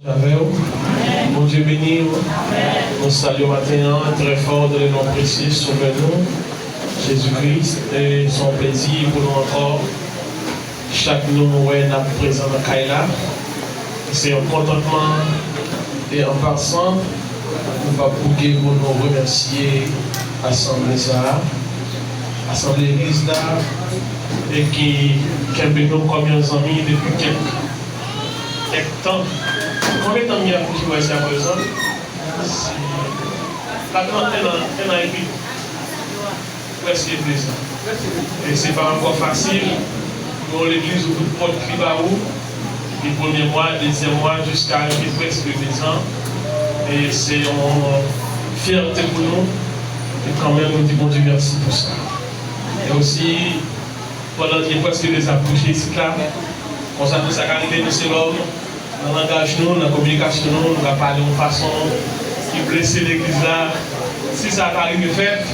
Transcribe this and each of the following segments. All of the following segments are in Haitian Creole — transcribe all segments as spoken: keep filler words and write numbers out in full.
Avè w. Bondye beni w. Nou salye w maten an trè fò dans le nom précieux Sovè nou, Jezi Kris. E se yon plezi pou nou ankò, chak nou wè n ap prezan nan kay la. Se yon kontantman. E an pasan, nou p ap bouke pou nou remèsye asanble sa a, asanble legliz la, e ki kenbe nou kòm yon zanmi depi kèk kèk tan. Konbyen tan m gen ap viv isit aprezan? Sa gen en an, en an epi. Prèske de zan. E se pa ankò fasil. Yon legliz ouvri pòt li ba ou. Depi premye mwa, dezyèm mwa, jiska rive prèske de zan. E se yon fyète pou nou. E kanmenm, nou di Bondye mèsi pou sa. E osi, pandan gen prèske de zan ap touche isit la, konsa tou sa ka rive nou se lòm, nan langaj nou, nan kominikasyon nou, nou ka pale yon fason ki blese legliz la. Si sa ta rive fèt,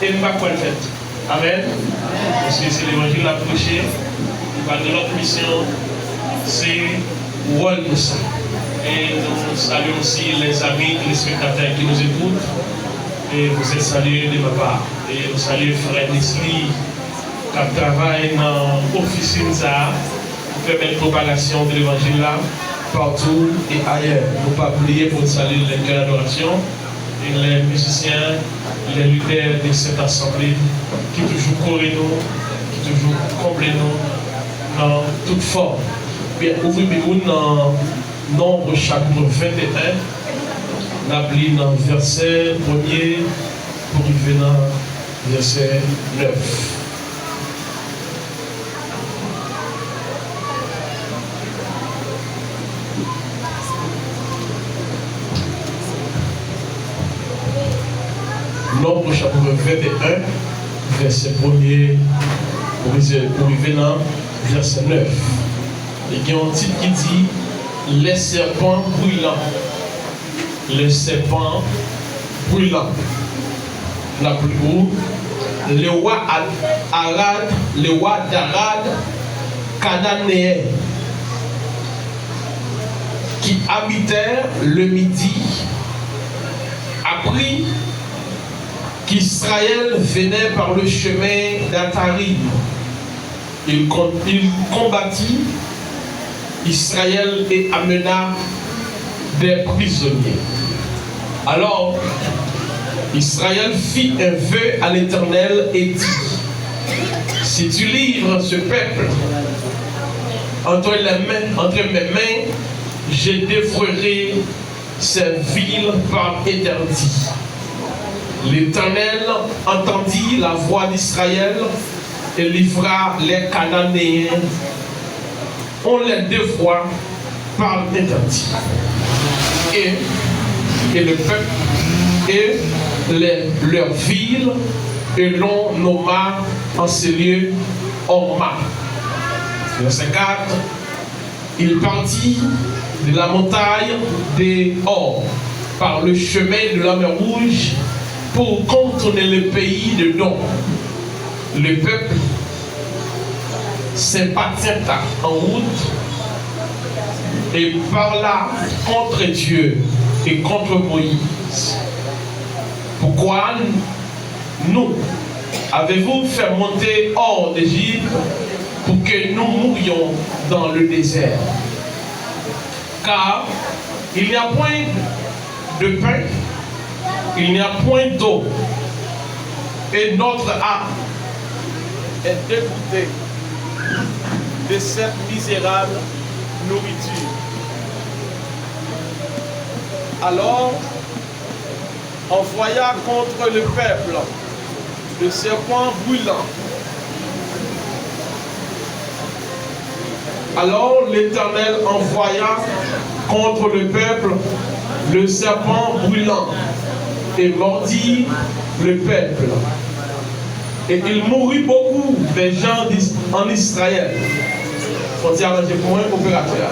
e m pa kwè l fèt. Amèn. Paske se levanjil l ap preche, li pa gen lòt misyon, se wòl nou sa. E nou salye osi lèzami telespektatè ki nou ekoute. E vous êtes salués de ma part. E nou salye frè Nesli k ap travay nan ofisin sa a pou pèmèt pwopagasyon de levanjil la partout et ailleurs. Nou p ap bliye pou n salye lè kè adorasyon e lè mizisyen, lè lidè de sèt asanble ki toujou kore nou, ki toujou konble nou nan tout fòm. Byen, ouvri Bib ou nan Nonb chapit venteyen, n ap li nan vèsè premye pou rive nan vèsè nèf. Nonb chapit venteyen, vèsè premye pou rive, pou rive nan vèsè nèf. Li gen yon tit ki di, Les serpents brûlants. Les serpents brûlants. N ap li pou le roi Ad-, Arad, le roi d'Arad, Cananéen, qui habitait le Midi, apprit qu'Israël venait par le chemin d'Atharim. Il, con- il combattit Israël et amena des prisonniers. Alors, Israël fit un vœu à l'Éternel et dit, si tu livres ce peuple entre les mains, entre mes mains, je détruirai ces villes par interdit. L'Éternel entendit la voix d'Israël et livra les Cananéens, on les dévora par interdit. Et, et le peuple et les, leurs villes, et l'on nomma en ce lieu Horma. Verset quatre. Il partit de la montagne de Hor par le chemin de la mer Rouge pour contourner le pays de Don. Le peuple s'impatienta en route et parla contre Dieu et contre Moïse. Pourquoi nous avez-vous fait monter hors d'Égypte pour que nous mourions dans le désert ? Car il n'y a point de pain, il n'y a point d'eau, et notre âme est dégoûtée de cette misérable nourriture. Alors, envoya contre le peuple le serpent brûlant. Alors l'Éternel envoya contre le peuple le serpent brûlant et mordit le peuple. Et il mourut beaucoup des gens d'Is- en Israël. Fò ti aranje pou mwen, operatè a.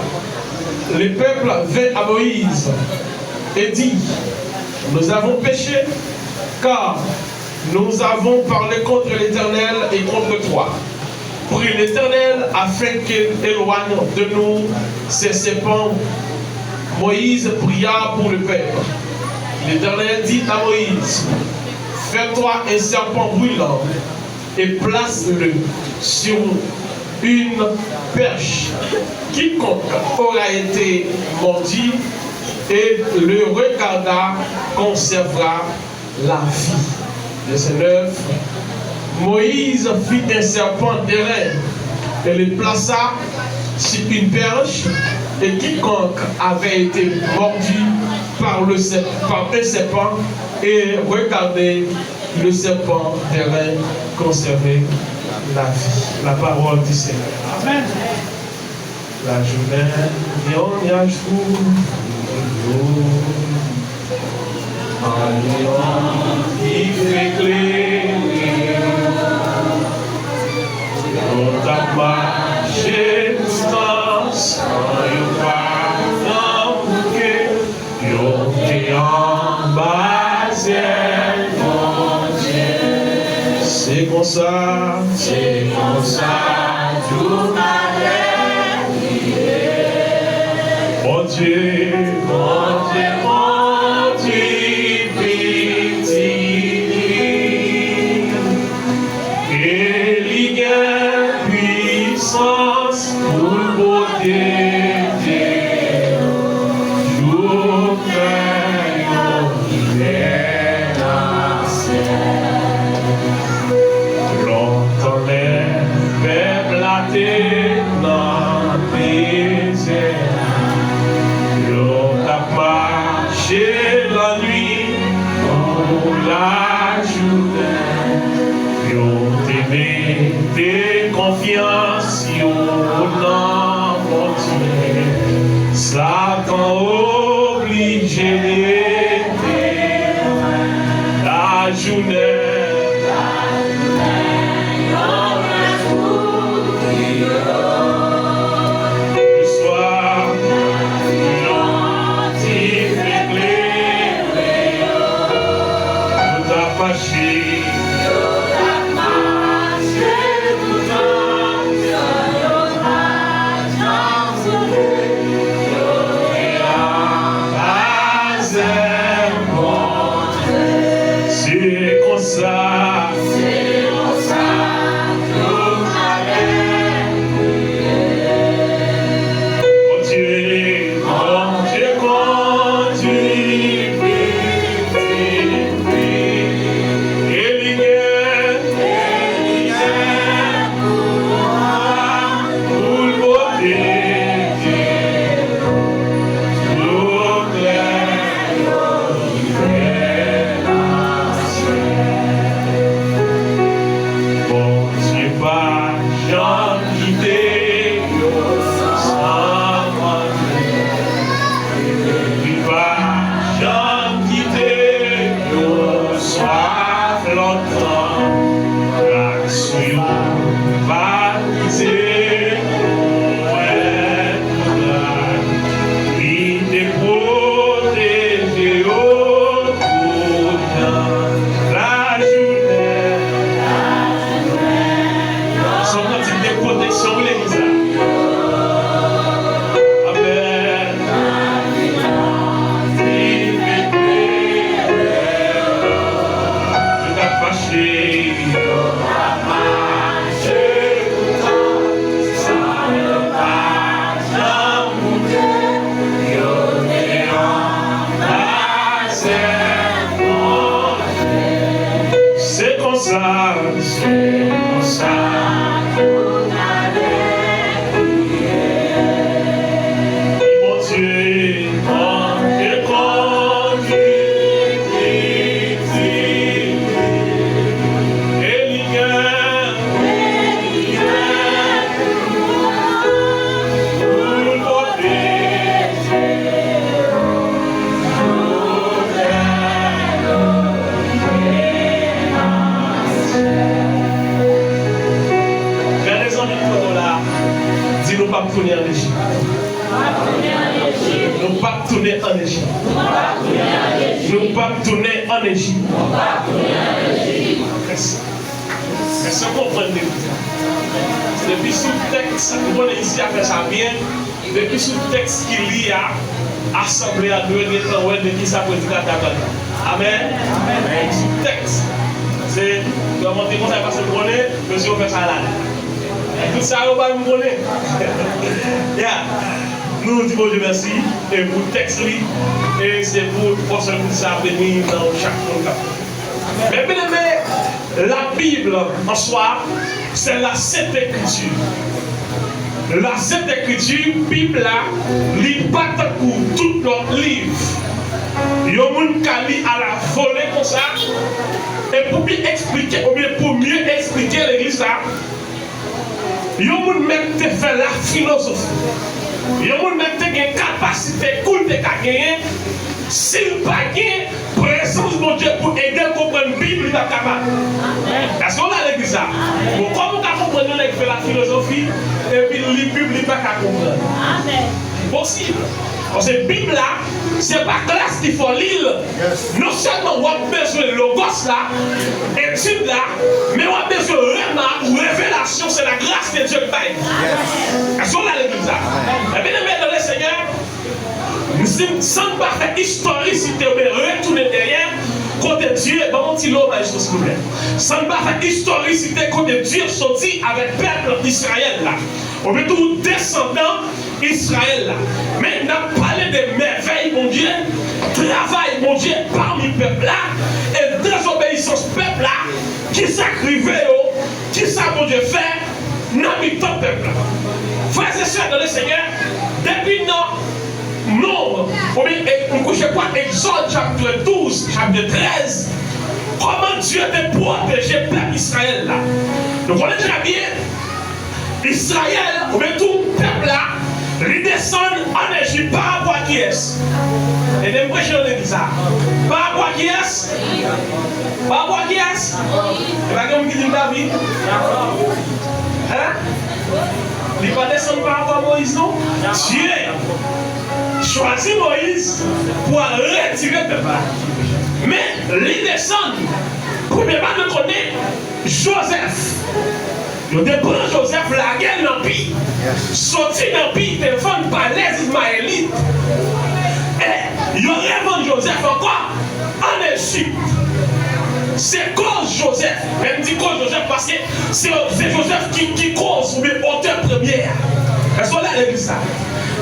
Le peuple vint à Moïse et dit, nous avons péché, car nous avons parlé contre l'Éternel et contre toi. Prie l'Éternel afin qu'il éloigne de nous ces serpents Moïse pria pour le peuple. L'Éternel dit à Moïse, fais-toi un serpent brûlant et place-le sur une perche. Quiconque aura été mordu et le regarda conservera la vie. Verset neuf. Moïse fit un serpent d'airain et le plaça sur une perche, et quiconque avait été mordu par le serp-, par un serpent et regardait le serpent d'airain conservait la vie. La parole du Seigneur. Amen. Lajounen, yon nyaj kouvri yo. Yon nich eklere yo. Yo t ap mache toutan san yo pa nan bouke. Yo te anba zèl Bondye. Se konsa, se konsa, tout bagay ye. Bondye, Bondye kondui pitit li. E li gen pwisans pou l pwoteje yo jouk lè yo rive nan syèl. Lontan lè pèp la te nan dezè a, yo t ap mache lannwit ou lajounen, yo te mete konfyans yo nan Bondye. Satan oblije rete lajounen. Leswa, yon ti eklere yo. Yo t ap mache. Yo t ap mache toutan, yo pa t janm sonje. Yo te anba zèl Bondye. Se konsa. Se konsa. Bondye, Bondye kondui pitit li. E li gen, e li gen pouvwa pou l pwoteje yo. Tout lè yo rive nan syèl. Bondye pa janm kite yo san manje. Li pa janm kite yo swaf lontan. Lak sou yo pa brize, ou wè tout la. Li te pwoteje yo toutan lajounen. Se yon kantik de pwoteksyon, wi, legliz la. Amèn. Yo t ap mache. Yo t ap mache toutan, san yo pa janm moute, yo te anba zèl Bondye. Se konsa, se konsa, tout bagay ye. Bondye, Bondye kondui pitit li. E li gen, e li gen pouvwa pou l pwoteje yo. Gade zanmi k kote w la, di, nou p ap tounen an Ejip. Nou p ap tounen an Ejip. Nou p ap tounen an Ejip. Èske, èske w konprann legliz la? Depi sou tèks, nou konnen isi a fè sa byen. Depi sou tèks ki li a, Asanble a dwe gentan wè de kisa predikatè a pral pale. Amèn. Amèn. Sou tèks. Se, kòman te konsa, pase m konnen, mesye yo fè sa la. Tout sa yo bay m konnen. Ya. Nou di Bondye mèsi e pou tèks li, e se pou pòsyon li sa beni nan chak moun k ap Men byeneme, la Bible en soi, c'est la Sainte Écriture. La Sainte Écriture, Bib la, li pa tankou tout lòt liv. Yon moun ka li a la vole konsa, e pou byen eksplike, oubyen pou mye eksplike legliz la, Yon moun mèt te fè lafilozofi. Yon moun mèt te gen kapasite kou l te ka genyen, si l pa gen prezans Bondye pou ede l konprann Bib, li p ap kapab. Èske w la legliz la? Bon, kòman w ka konprann yon nèg fè lafilozofi, epi l li Bib, li pa ka konprann? Posib. Paske Bib la, se pa klas ki fè w li l. Non sèlman w ap bezwen logos la, etid la, men w ap bezwen rema ou revelasyon, c'est la grâce de Dieu ki bay. Èske w la legliz la? Ebyen, byeneme dans le Seigneur, si, san n pa fè istorisite oubyen retounen dèyè, kote Dye, ban m yon ti lomaj tou, silvouplè. San n pa fè istorisite kote Dye soti avèk pèp Izrayèl la, oubyen tou desandan Izrayèl la. Men n ap pale de mèvèy Bondye, travay Bondye pami pèp la, e dezobeyisans pèp la, kisa k rive yo, kisa Bondye fè nan mitan pèp la. Frères et sœurs dans le Seigneur, depi nan Nonb, oubyen, e, m kwè, je crois, Egzòd, chapit douz, chapit trèz, kòman Dye te pwoteje pèp Izrayèl la. Nou konnen trè byen, Izrayèl, oubyen tou pèp la, li desann ann Ejip pa rapò a kiyès? Ede m preche nan legliz sa. Pa rapò a kiyès? Pa rapò a kiyès? E pa gen moun ki di m David? Hein? Li pa desann pa rapò a Moyiz, non? Dye chwazi Moyiz pou al retire pèp la. Men, li desann, premyèman, nou konnen Jozèf. Yo te pran Jozèf, lage l nan pi. Soti nan pi, te vann pa Lèzizmayelit. E yo revann Jozèf ankò ann Ejip. Se koz Jozèf, men m di koz Jozèf paske se, se Jozèf ki, ki koz oubyen otè premye a. Èske w la legliz sa?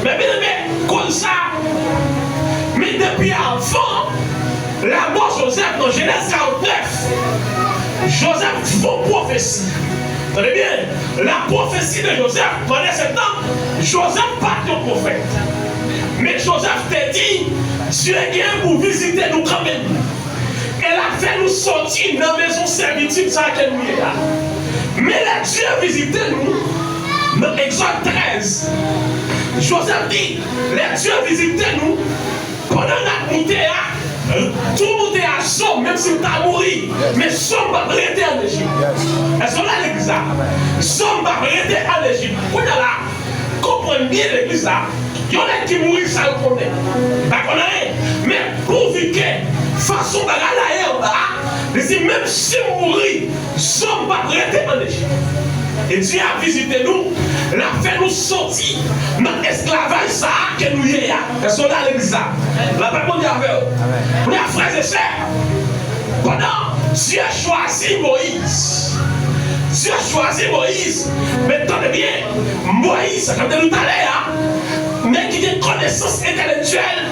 Men byeneme, koz sa, men depi avan lamò Jozèf nan Jenèz karant nèf, Jozèf fè yon pwofesi. Tande byen, la prophétie de Joseph, pandan se tan, Jozèf pa t yon pwofèt. Men Jozèf te di, Dye gen pou vizite nou kanmenm. E l ap fè nou sòti nan mezon sèvitid sa a ke nou ye a. Men lè Dye vizite nou, nan Egzòd trèz, Jozèf di, lè Dye vizite nou, pandan n ap moute a, tou moute a zo m, menm si m ta mouri, men zo m p ap rete ann Ejip. Èske w la legliz la? Zo m p ap rete ann Ejip. Kounye a la, konprann byen legliz la. Yon nèg ki mouri, sa l konnen? Li pa konn anyen. Men pouvi ke fason bagay la ye anba a, li di, menm si m mouri, zo m p ap rete ann Ejip. E Dye ap vizite nou, l ap fè nou sòti nan esklavaj sa a ke nou ye a. Èske w la legliz la? Lapè Bondye avè w. Kounye a, frè e sè, pandan Dye chwazi Moyiz, Dye chwazi Moyiz, men tande byen, Moyiz, sa k ap di nou talè a, nèg ki gen konesans entèlektyèl,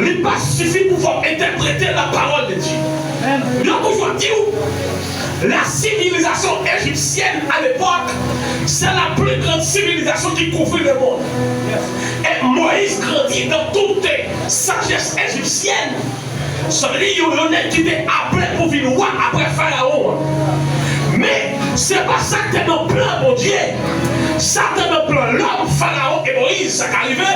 li pa sifi pou fè w entèprete la parole de Dieu. Yo toujou ap di w, la civilisation égyptienne à l'époque, c'est la plus grande civilisation qui couvrit le monde. Et Moïse grandit dans toute sagesse égyptienne. Sa vle di yon, yon nèg ki te aple pou vin wa apre Farawon an. Men, se pa sa k te nan plan Bondye. Sa te nan plan lòm, Farawon e Moyiz, sa ka rive.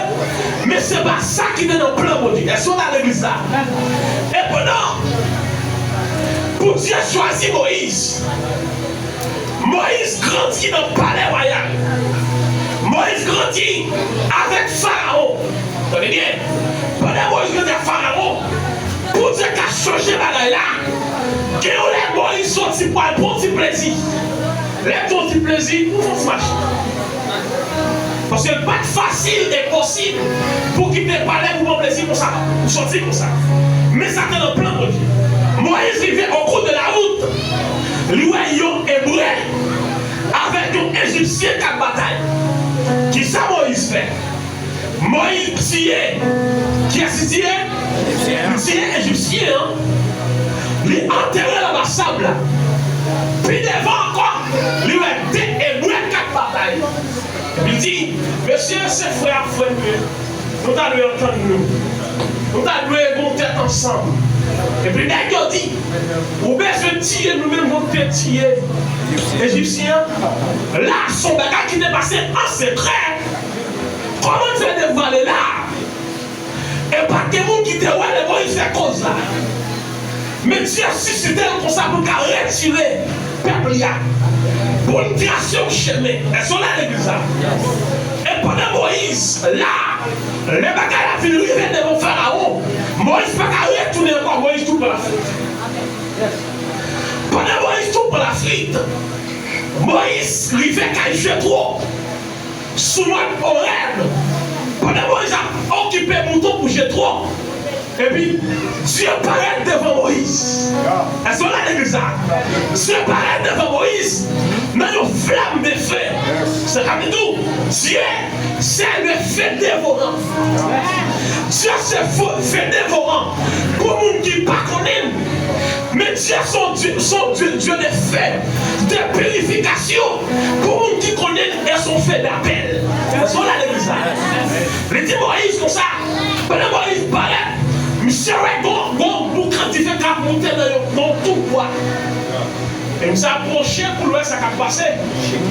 Men se pa sa ki te nan plan Bondye. Èske w la legliz la? E pandan pou Dye chwazi Moyiz, Moyiz grandi nan palè wayal. Moyiz grandi avèk Farawon. Tande byen. Pandan Moyiz grandi ak Farawon, pou Dye ka chanje bagay la, gen yon lè Moyiz soti pou al pran yon ti plezi. Lè l pran yon ti plezi, nou fè yon ti mache. Paske l pa t fasil e posib pou kite palè pou pran plezi. konsa, ou sòti konsa. Men sa te nan plan Bondye. Moyiz rive au cours de la route. Li wè yon Ebre avèk yon Ejipsyen k ap batay. Kisa Moyiz fè? Moyiz tiye. Kiyès li tiye? Li tiye Ejipsyen an. Li antere l anba sab la. Pi devan ankò, li wè de Ebre k ap batay. Li di, "Mesye, se frè ak frè nou ye. Nou ta dwe antann nou. Nou ta dwe gen yon tèt ansanm." Epi nèg yo di, "Ou bezwen tiye nou menm jan w te tiye Ejipsyen an?" La, se yon bagay ki te pase an sekrè. Kòman l fè devwale la? E pa t gen moun ki te wè lè Moyiz fè koz la. Men Dye sisite l konsa pou l ka retire pèp li a, pou l trase yon chemen. Èske w la legliz la? E pandan Moyiz la, lè bagay la fin rive devan Farawon, Moyiz pa ka retounen ankò, Moyiz tou pran lafwit. Pandan Moyiz tou pran lafwit, Moyiz rive kay Jetwo sou mòn Orèb, pandan Moyiz ap okipe mouton pou Jetwo, epi Dye parèt devan Moyiz. Èske w la legliz la? Dye parèt devan Moyiz nan yon flanm de fe. Sa vle di, Dye se le fe devoran. Dye se fo- fe devoran. Pou moun ki pa konnen l, men Dye se yon Dye, se yon Dye, Dye de fe, de pirifikasyon. Pou moun ki konnen l, e se yon fe dapèl. Èske w la legliz la? Li di Moyiz konsa, pandan Moyiz parèt, misye wè gon, gon boukan dife k ap moute nan yon, nan yon tou bwa. E misye apwoche pou l wè sa k ap pase.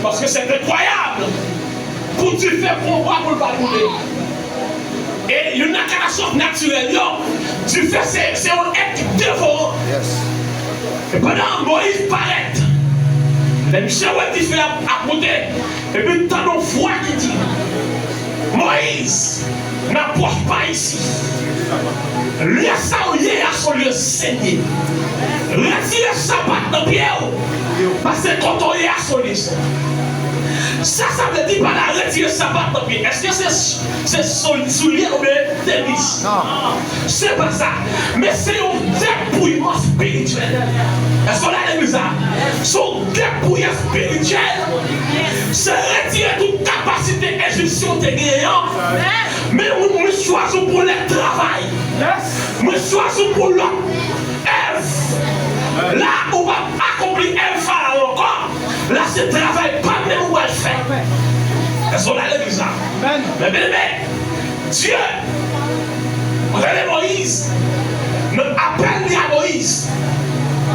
Paske se enkwayab pou dife pran bwa pou l pa boule. E youn nan katastwòf natirèl yo, dife se, se yon èt ki devoran. E pandan Moyiz parèt, lè misye wè dife ap, ap moute, epi l tande yon vwa ki di, Moyiz, n'approche pas ici. Lye sa w ye a se yon lye senye. Retire sapat nan pye w, paske kote w ye a se yon lye sen. Sa sa vle di pa la retire sapat nan pye? Èske se, se sou, soulye oubyen tenis? Non. Se pa sa. Men se yon depouyman espirityèl. Èske w la legliz la? Se yon depouyman espirityèl. Se retire tout kapasite Ejipsyen te genyen an. Men mwen, mwen chwazi w pou lòt travay. Mwen chwazi w pou lòt èv. La, ou p ap akonpli èv Farawon ankò. La, se travay pa m menm ou pral fè. Èske w la legliz la? Men byeneme, Dye rele Moyiz, nan apèl li a Moyiz.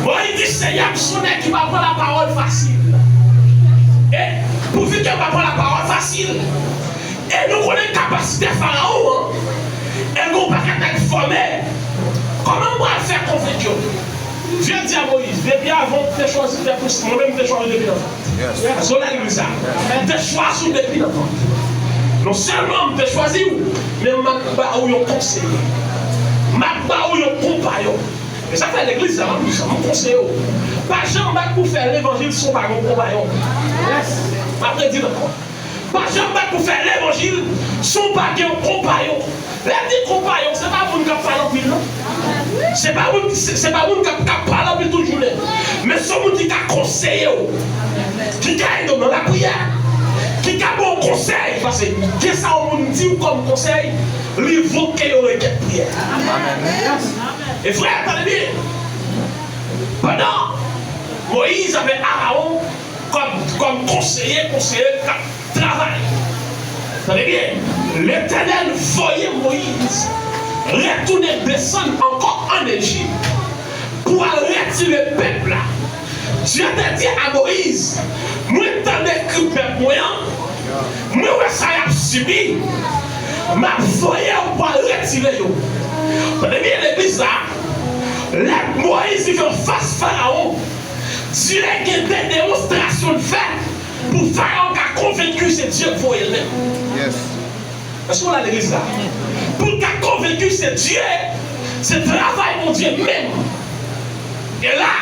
Moyiz di, Senyè, m se yon nèg ki pa pran lapawòl fasil. E pouvi ke m pa pran lapawòl fasil, e nou konnen kapasite Farawon an, e gen yon pakèt nèg fòme, kòman m pral fè konvenk yo? Dye di a Moyiz, depi avan m te chwazi w, mwen menm m te chwazi w depi nan vant. Èske w la legliz la? M te chwazi w depi nan vant. Non sèlman m te chwazi w, men m ap ba ou yon konseye. M ap ba ou yon konpayon. E sa fè legliz la, m ap di w sa, m konseye w. Pa janm bat pou fè levanjil si w pa gen yon konpayon. M ap redi l ankò. Pa janm bat pou fè levanjil si w pa gen yon konpayon. Lè m di konpayon, se pa moun k ap pale anpil, non. Se pa moun, se, se pa moun k ap, k ap pale anpil tout jounen. Men se yon moun ki ka konseye w, ki ka ede w nan lapriyè, ki ka ba w konsèy. Paske gen sa yon moun di w kòm konsèy, li vo ke yon rekèt priyè. E frè, tande byen. Pandan Moyiz avèk Arawon, kòm, kòm konseye, konseye k ap travay. Tande byen, Letènèl voye Moyiz retounen desann ankò ann Ejip pou al retire pèp la. Dye te di a Moyiz, mwen tande kri pèp mwen an, mwen wè sa y ap sibi, m ap voye w pou al retire yo. Tande byen legliz la, lè Moyiz rive anfas Farawon, Dye gen de demonstrasyon l fè pou Farawon ka konvenki se Dye k voye l menm. Èske w la legliz la? Pou l ka konvenki se Dye, se travay Bondye menm. E la,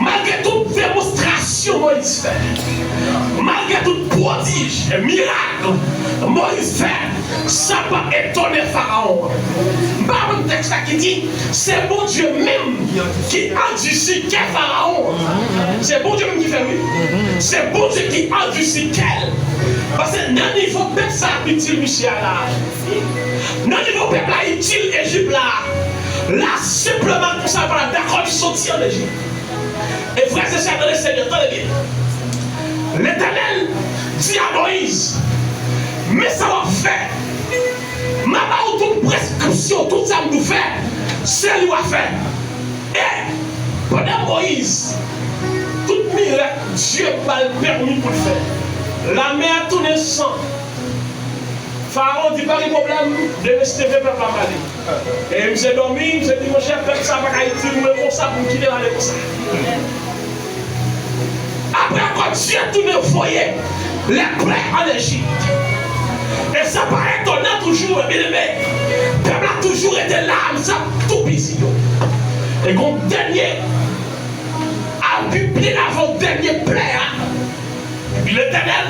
malgre tout demonstrasyon Moyiz fè, malgre tout pwodij, mirak Moyiz fè, sa pa etone Farawon. tèks la ki di, se Bondye menm ki andisi kè Farawon. Se Bondye menm ki fè l, wi. Se Bondye ki andisi kè l. Paske nan nivo pèp sa ap itil misye a la, nan nivo pèp la itil Ejip la, la senpleman konsa pa dakò l soti ann Ejip. E frè e sè nan Lesenyè, tande byen. Letènèl di a Moyiz, men sa w ap fè. M a ba w tout preskripsyon, tout sa m di w fè, se li w a fè. E pandan Moyiz, tout mirak Dye ba l pèmi pou l fè, lamè a tounen san. Farawon di, pa gen pwoblèm, demen se te vle pèp la m ale. E misye dòmi, misye di, monchè, pèp sa pa ka itil mwen konsa pou m kite l ale konsa. Apre ankò, Dye tounen voye lèplè ann Ejip. E sa pa etonan toujou, byeneme. Pèp la toujou rete la, misye ap toupizi yo. E gon dènye, api byen avan dènye plè a. Epi Letènèl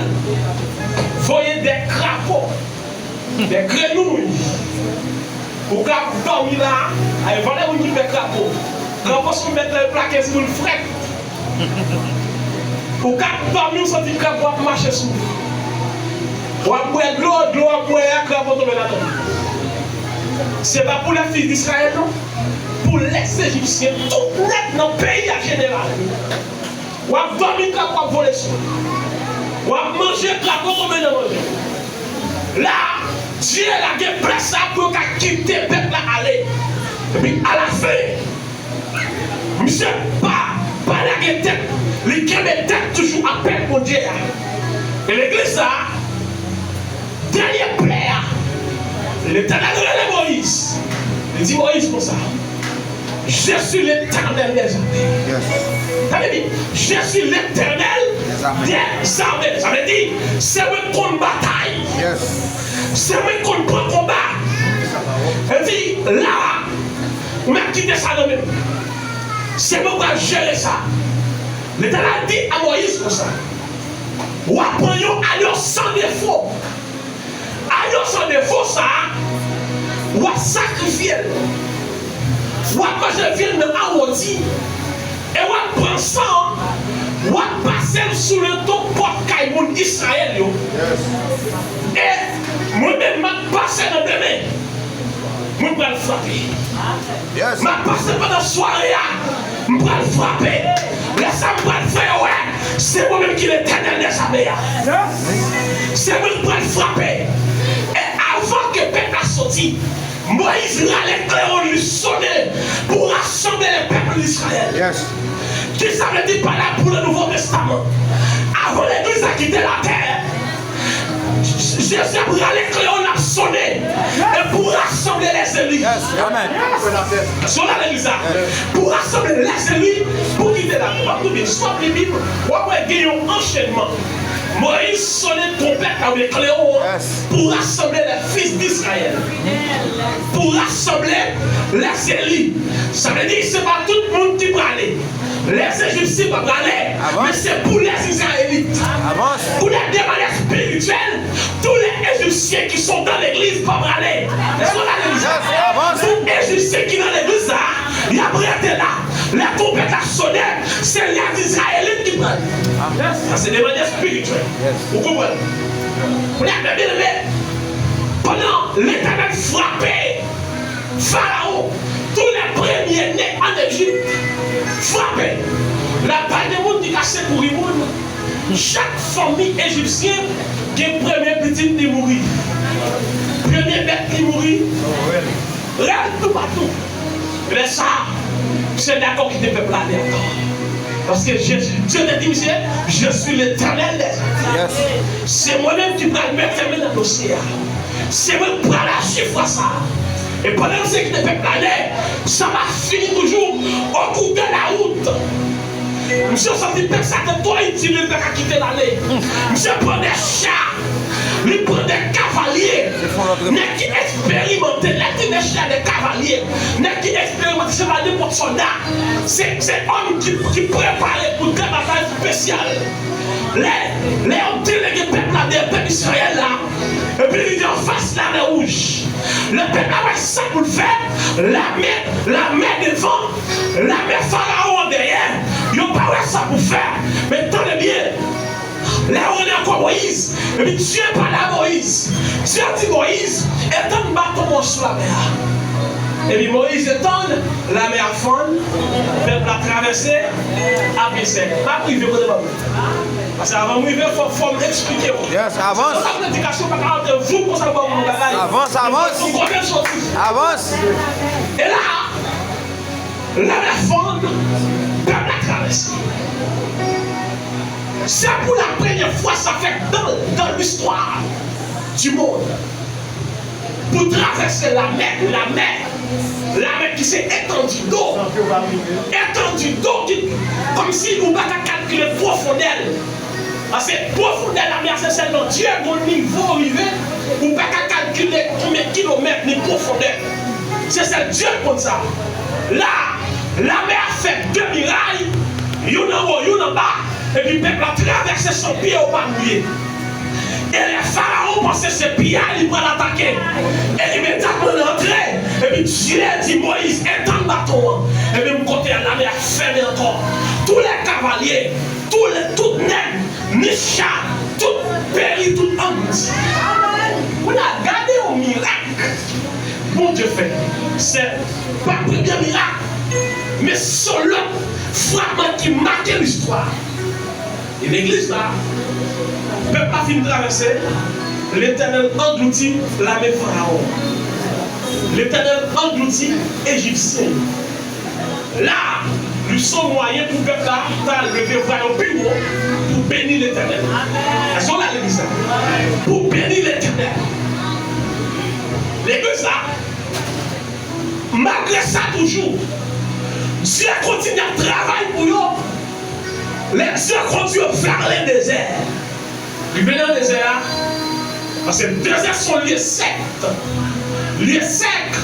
voye de krapo, de grenouy. Ou ka ap dòmi la, ay, valè moun ki pè krapo. Krapo se yon bèt lè l plake sou moun frèt. Ou ka ap dòmi, ou santi krapo ap mache sou ou. W ap bwè dlo, dlo w ap bwè a, krapo tonbe ladan l. Se pa pou lè fis Izrayèl, non. Pou lè Ejipsyen tout nèt nan peyi a jeneral. W ap dòmi, krapo ap vole sou ou. W ap manje, krapo tonbe nan manje. La, Dye lage plè sa pou yo ka kite pèp la ale. Epi alafen, misye pa, pa lage tèt, li kenbe tèt toujou ak pèp Bondye a. E legliz sa, dènye plè a, Letènèl rele Moyiz. Li di Moyiz konsa, Je suis l'Éternel des armées. Yes. Tande byen, Je suis l'Éternel des armées. Sa vle di, se mwen k konn batay. Yes. Se mwen k konn pran konba. Li di, la, m ap kite sa nan men m. Se mwen k pral jere sa. Letènèl di a Moyiz konsa, w a pran yon ayo san defo. Ayo san defo sa a, w ap sakrifye l. W ap manje vyann nan awoti. E w ap pran san an, w ap pase l sou lento pòt kay moun Izrayèl yo. Yes. E mwen menm, m ap pase nan demen. Mwen pral frape. Yes. M ap pase pandan sware a. M pral frape. Lè sa m pral fè yo wè, se mwen menm ki Letènèl dèzame a. Yes. Se mwen k pral frape. E avan ke pèp la soti, Moyiz rale klewon li, sone pou rasanble le pèp Izrayèl. Yes. Ki sa vle di pa la pou le Nouvo Testaman? Avan legliz la kite latè, Jezi ap rale klewon, l ap sone, e pou rasanble lèzeli. Yes, amen. Sone legliz la. Pou rasanble lèzeli, pou kite latè. W ap koute, si w ap li Bib, w ap wè gen yon anchènman. Moyiz sone twonpèt la, oubyen klewon an, yes, pou rasanble les fils d'Israël. Pou rasanble lèzeli. Sa vle di, se pa tout moun ki prale. Lèzejipsyen pa prale, men se pou lèzizrayelit. Kounye a, de manyè espirityèl, tous les Égyptiens qui sont dans l'église pa prale. Èske w la legliz la? Tout Ejipsyen ki nan legliz la, y ap rete la. Lè twonpèt la sone, se lèzizrayelit ki prale. Sa se de manyè espirityèl. Ou konprann? Kounye a, byeneme, pandan Letènèl frape Farawon, tous les premiers-nés en Égypte frape. La, pa gen moun ki ka sekouri moun. Chak fanmi ejipsyen gen premye pitit li mouri. Premye bèt li mouri. Rèl toupatou. Lè sa a, misye dakò kite pèp la ale ankò. Paske Jezi, Dye te di misye, Je suis l'Éternel des armées. Se mwen menm ki pral mete men nan dosye a. Se mwen k pral aji fwa sa a. E pandan misye kite pèp la ale, sa pa fini toujou. Au cours de la route, misye santi pèp sa te twò itil, li pa ka kite l ale. Misye pran de cha. Li pran de kavalye. Nèg ki eksperimante, lè di de cha, de kavalye. Nèg ki eksperimante, se pa nenpòt sòlda. Se, se òm ki, ki prepare pou de batay espesyal. Lè, lè yo delege pèp la, de pèp Izrayèl la, Epi li te anfas Lamè Wouj. Lè pèp la wè sa pou l fè, lamè, lamè devan, lamè Farawon dèyè, yo pa wè sa pou fè. Men tande byen, lè yo rele ankò Moyiz, epi Dye pale a Moyiz. Dye di Moyiz, etann baton w sou lamè a. Epi Moyiz etann, lamè a fann, pèp la travèse, apre sèk. M ap rive kote m ap rive. Paske avan m rive, fò, fò m eksplike w. Yes, avans. Yon predikasyon pa ka rantre voup konsa pou ba w yon bagay. Avans, avans. Ou konnen soti. Avans. E la, lamè fann, pèp la travèse. Se pou la premyè fwa sa fèt dans, dans l'histoire du monde. Pou travèse lamè, lamè, lamè ki se etandi do, etandi do ki, kòmsi ou pa ka kalkile pwofondè l. Paske pwofondè lamè a se sèlman Dye gon nivo rive, ou pa ka kalkile konbyen kilomèt ni pwofondè. Se sèl Dye k konn sa. La, lamè a fè de miray, youn anwo, youn anba, epi pèp la travèse san pye yo pa mouye. E lè Farawon panse se pye a li pral atake, e imedyatman l rantre, epi Dye di Moyiz, etann baton an. Epi m kote a, lamè a fèmen ankò. Tou lè kavalye, tou lè, tout nèg, ni cha, tout peri, tout ann. Kounye a, gade yon mirak Bondye fè. Se pa premye mirak, men se yon lòt frapman ki make listwa. E legliz la, pèp la fin travèse, Letènèl anglouti lame Farawon. Letènèl anglouti Ejipsyen yo. La, li se yon mwayen pou pèp la ta leve vwa yo pi wo pou beni Letènèl. Èske w la legliz la? Pou beni Letènèl. Legliz la, malgre sa toujou, Dye kontinye ap travay pou yo. Les dieux conduisent vers le désert. Li vin nan dezè a, paske dezè se yon lye sèk. Lye sèk,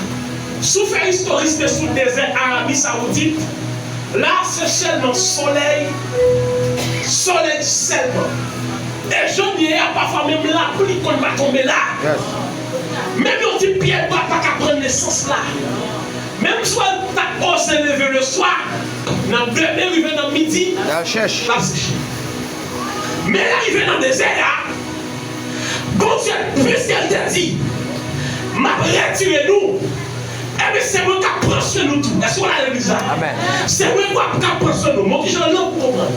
si w fè istorik sou dezè Arabi Sawoudit, la se sèlman solèy, solèy sèlman. E jan l ye a, pafwa menm lapli konn pa tonbe la. Yes. Menm yon ti pyebwa pa ka pran nesans la. Menm si w ta oze leve leswa, nan demen rive nan midi, l ap seche. Men lè rive nan dezè a, Bondye, piske l te di, "M ap retire nou," ebyen, se mwen k ap pran swen nou tou. Èske w la legliz la? Amèn. Se mwen k ap, k ap pran swen nou. Montre jan l pou konprann.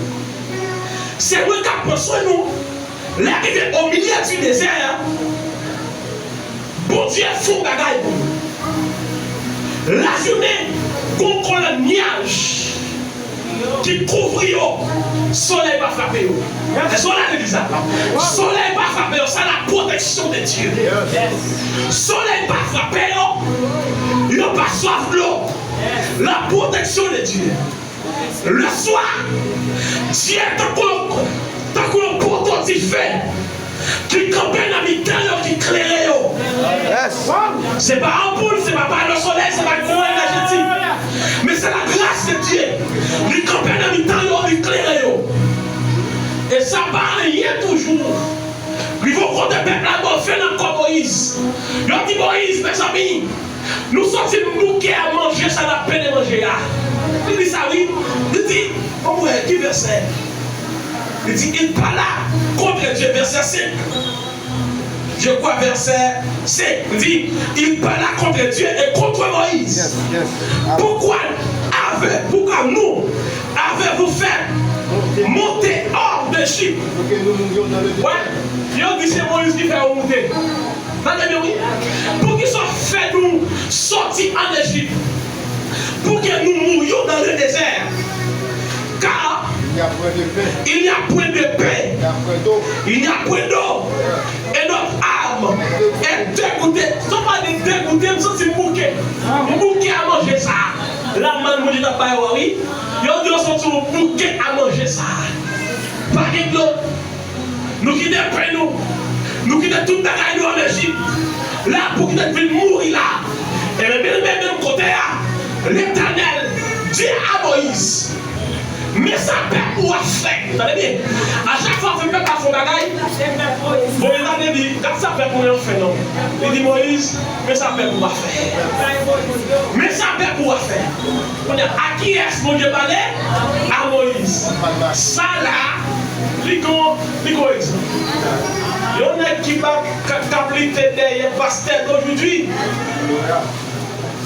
Se mwen k ap pran swen nou. Lè rive o milye di dezè a, Bondye fè yon bagay pou nou. Lajounen, gon kolòn nyaj ki kouvri yo, solèy pa frape yo. Èske w la legliz la? Solèy pa frape yo, sa la protection de Dieu. Solèy pa frape yo, yo pa swaf dlo. La protection de Dieu. Leswa, Dye tankou yon, tankou yon poto dife ki kanpe nan mitan yo, ki klere yo. Yes. Se pa anpoul, se pa pano solèy, se pa gwo enèjetik. Men se la gras de Dye. Li kanpe nan mitan yo, li klere yo. E sa pa anyen toujou. Rive yon kote pèp la ba w fen nan kò Moyiz. Yo di Moyiz, mezanmi, nou soti bouke a manje sa n ap pede manje a. Li di sa wi. Li di, bon, mwen, ki vèsè? Li di, il parla contre Dieu, verset cinq. Je crois, verset cinq. Li di, il parla contre Dieu et contre Moïse. Yes, yes. Pourquoi avez, pourquoi nous avez-vous fait monter hors d'Égypte? Pou ke nou mouri nan le dezè. Wè, yo di se Moyiz ki fè yo moute. Tande byen wi. Poukisa w fè nou soti ann Ejip? Pou ke nou mouri nan le dezè. Car il n'y a point de pain. Il n'y a point de pain. Il n'y a point d'eau. Et notre âme est dégoûtée. Sa pa di degoute, m santi m bouke. M bouke a manje sa. La mann Bondye t ap bay yo a wi. Yo di yo santi yo bouke a manje sa. Pa gen dlo. Nou kite pen nou. Nou kite tout bagay nou ann Ejip. La pou kite vin mouri la. Ebyen, byen, byen, menm kote a, Letènèl di a Moyiz, Men sa pèp ou a fè. Tande byen. A chak fwa w fè pèp la fè yon bagay, Moyiz la te di, gad sa pèp mwen an fè non. Li di Moyiz, men sa pèp ou a fè. Men sa pèp ou a fè. Kounye a, a kiyès Bondye pale? A Moyiz. Sa la, li gon, li gon egzanp. Yon nèg ki pa, k ap lite dèyè pastè dojoudwi.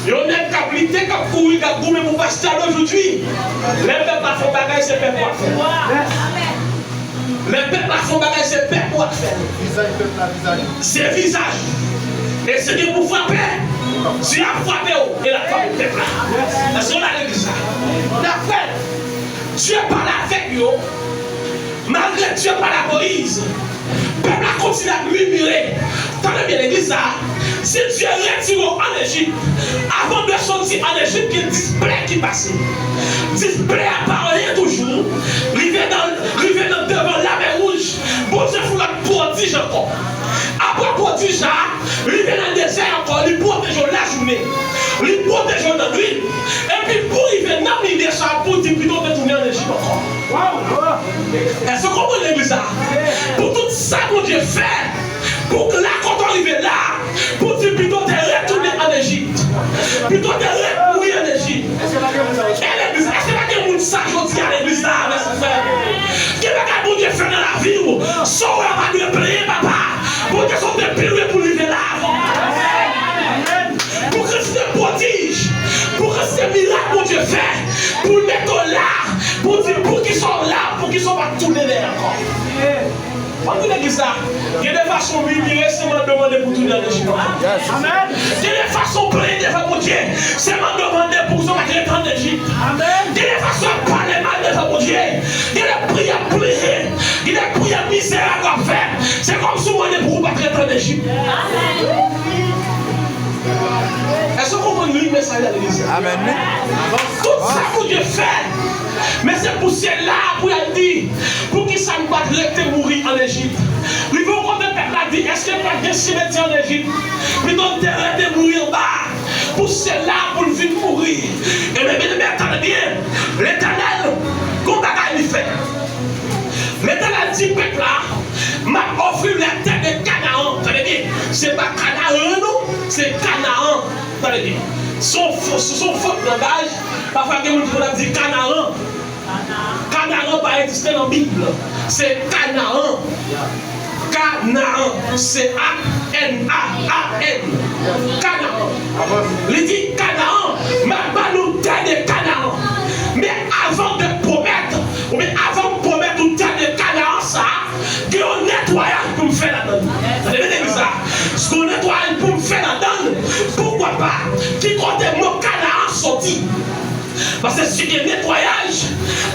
Yon nèg k ap lite, k ap kouri, k ap goumen pou pastè dojoudwi. Lè pèp la fè yon bagay, se pèp ou ap fè. Lè pèp la fè yon bagay, se pèp ou ap fè. Vizaj pèp la, vizaj. Se vizaj. E si gen pou frape, Dye ap frape w, e l ap frape pèp la. Èske w la legliz la? N ap fè. Dye pale avèk yo. Malgre Dye pale a Moyiz, pèp la kontinye ap mimire. Tande byen, legliz sa a. Si Dye retire w ann Ejip, avan w te soti ann Ejip, gen dis plè ki pase. Dis plè a pa anyen toujou. Rive nan, rive nan devan Lamè Wouj, Bondye fè yon lòt pwodij ankò. Apre pwodij sa a, rive nan dezè ankò, li pwoteje w lajounen. Li pwoteje w nan nuit. Epi pou rive nan midi sa a, pou di pito w te tounen ann Ejip ankò. Èske w konprann legliz sa a? Pou tout sa Bondye fè, pou la kote w rive la, pou di pito w te retounen ann Ejip. Pito w te ret mouri ann Ejip. E legliz, èske pa gen moun sa jodi a legliz la? Mèsi frè. Gen bagay Bondye fè nan lavi w, sa w wè pa dwe plenyen papa. Bondye sot depi lwen pou l rive la avan. Pou kantite pwodij, pou kantite mirak Bondye fè, pou l mete w la, pou di poukisa w la, poukisa w pa tounen dèyè ankò. Mwen di legliz la, gen de fason w mimire, se mande w mande pou tounen ann Ejip ankò. Gen de fason w plenyen devan Bondye, se mande w mande pou sa w pa t ret ann Ejip. Gen de fason w pale mal devan Bondye, gen de priyè w ap plenyen, gen de priyè mizerab w ap fè, se kòmsi w mande pou w pa t ret ann Ejip. Èske w konprann li mesaj la legliz la? Amèn. Tout sa Bondye fè, men se pou syèl la pou y al di, poukisa m pa t rete mouri ann Ejip? Rive yon kote pèp la di, èske pa t gen simetyè ann Ejip? Pito n te rete mouri anba a, pou syèl la pou n vin mouri. Ebyen, byeneme, tande byen, Letènèl gon bagay li fè. Letènèl di pèp la, m ap ofri w la tè de Kanaan. Tande byen, se pa Kanaan non, se Kanaan. Tande byen. Se yon fo-, se yon fot langaj. Pafwa gen moun ki konn ap di Kanaran. Kanaran pa egziste nan Bib. Se Kanaan. Kanaan. Se A N A A N. Kanaan. Li di Kanaan, m ap ban nou tè de Kanaan. Men avan de pwomèt, oubyen avan m pwomèt ou tè de Kanaan sa, gen yon netwayaj pou m fè ladan l. Tande byen legliz la. Gen yon netwayaj pou m fè ladan l. Poukwa pa? Ki kote mo Kanaan soti? Paske si gen netwayaj,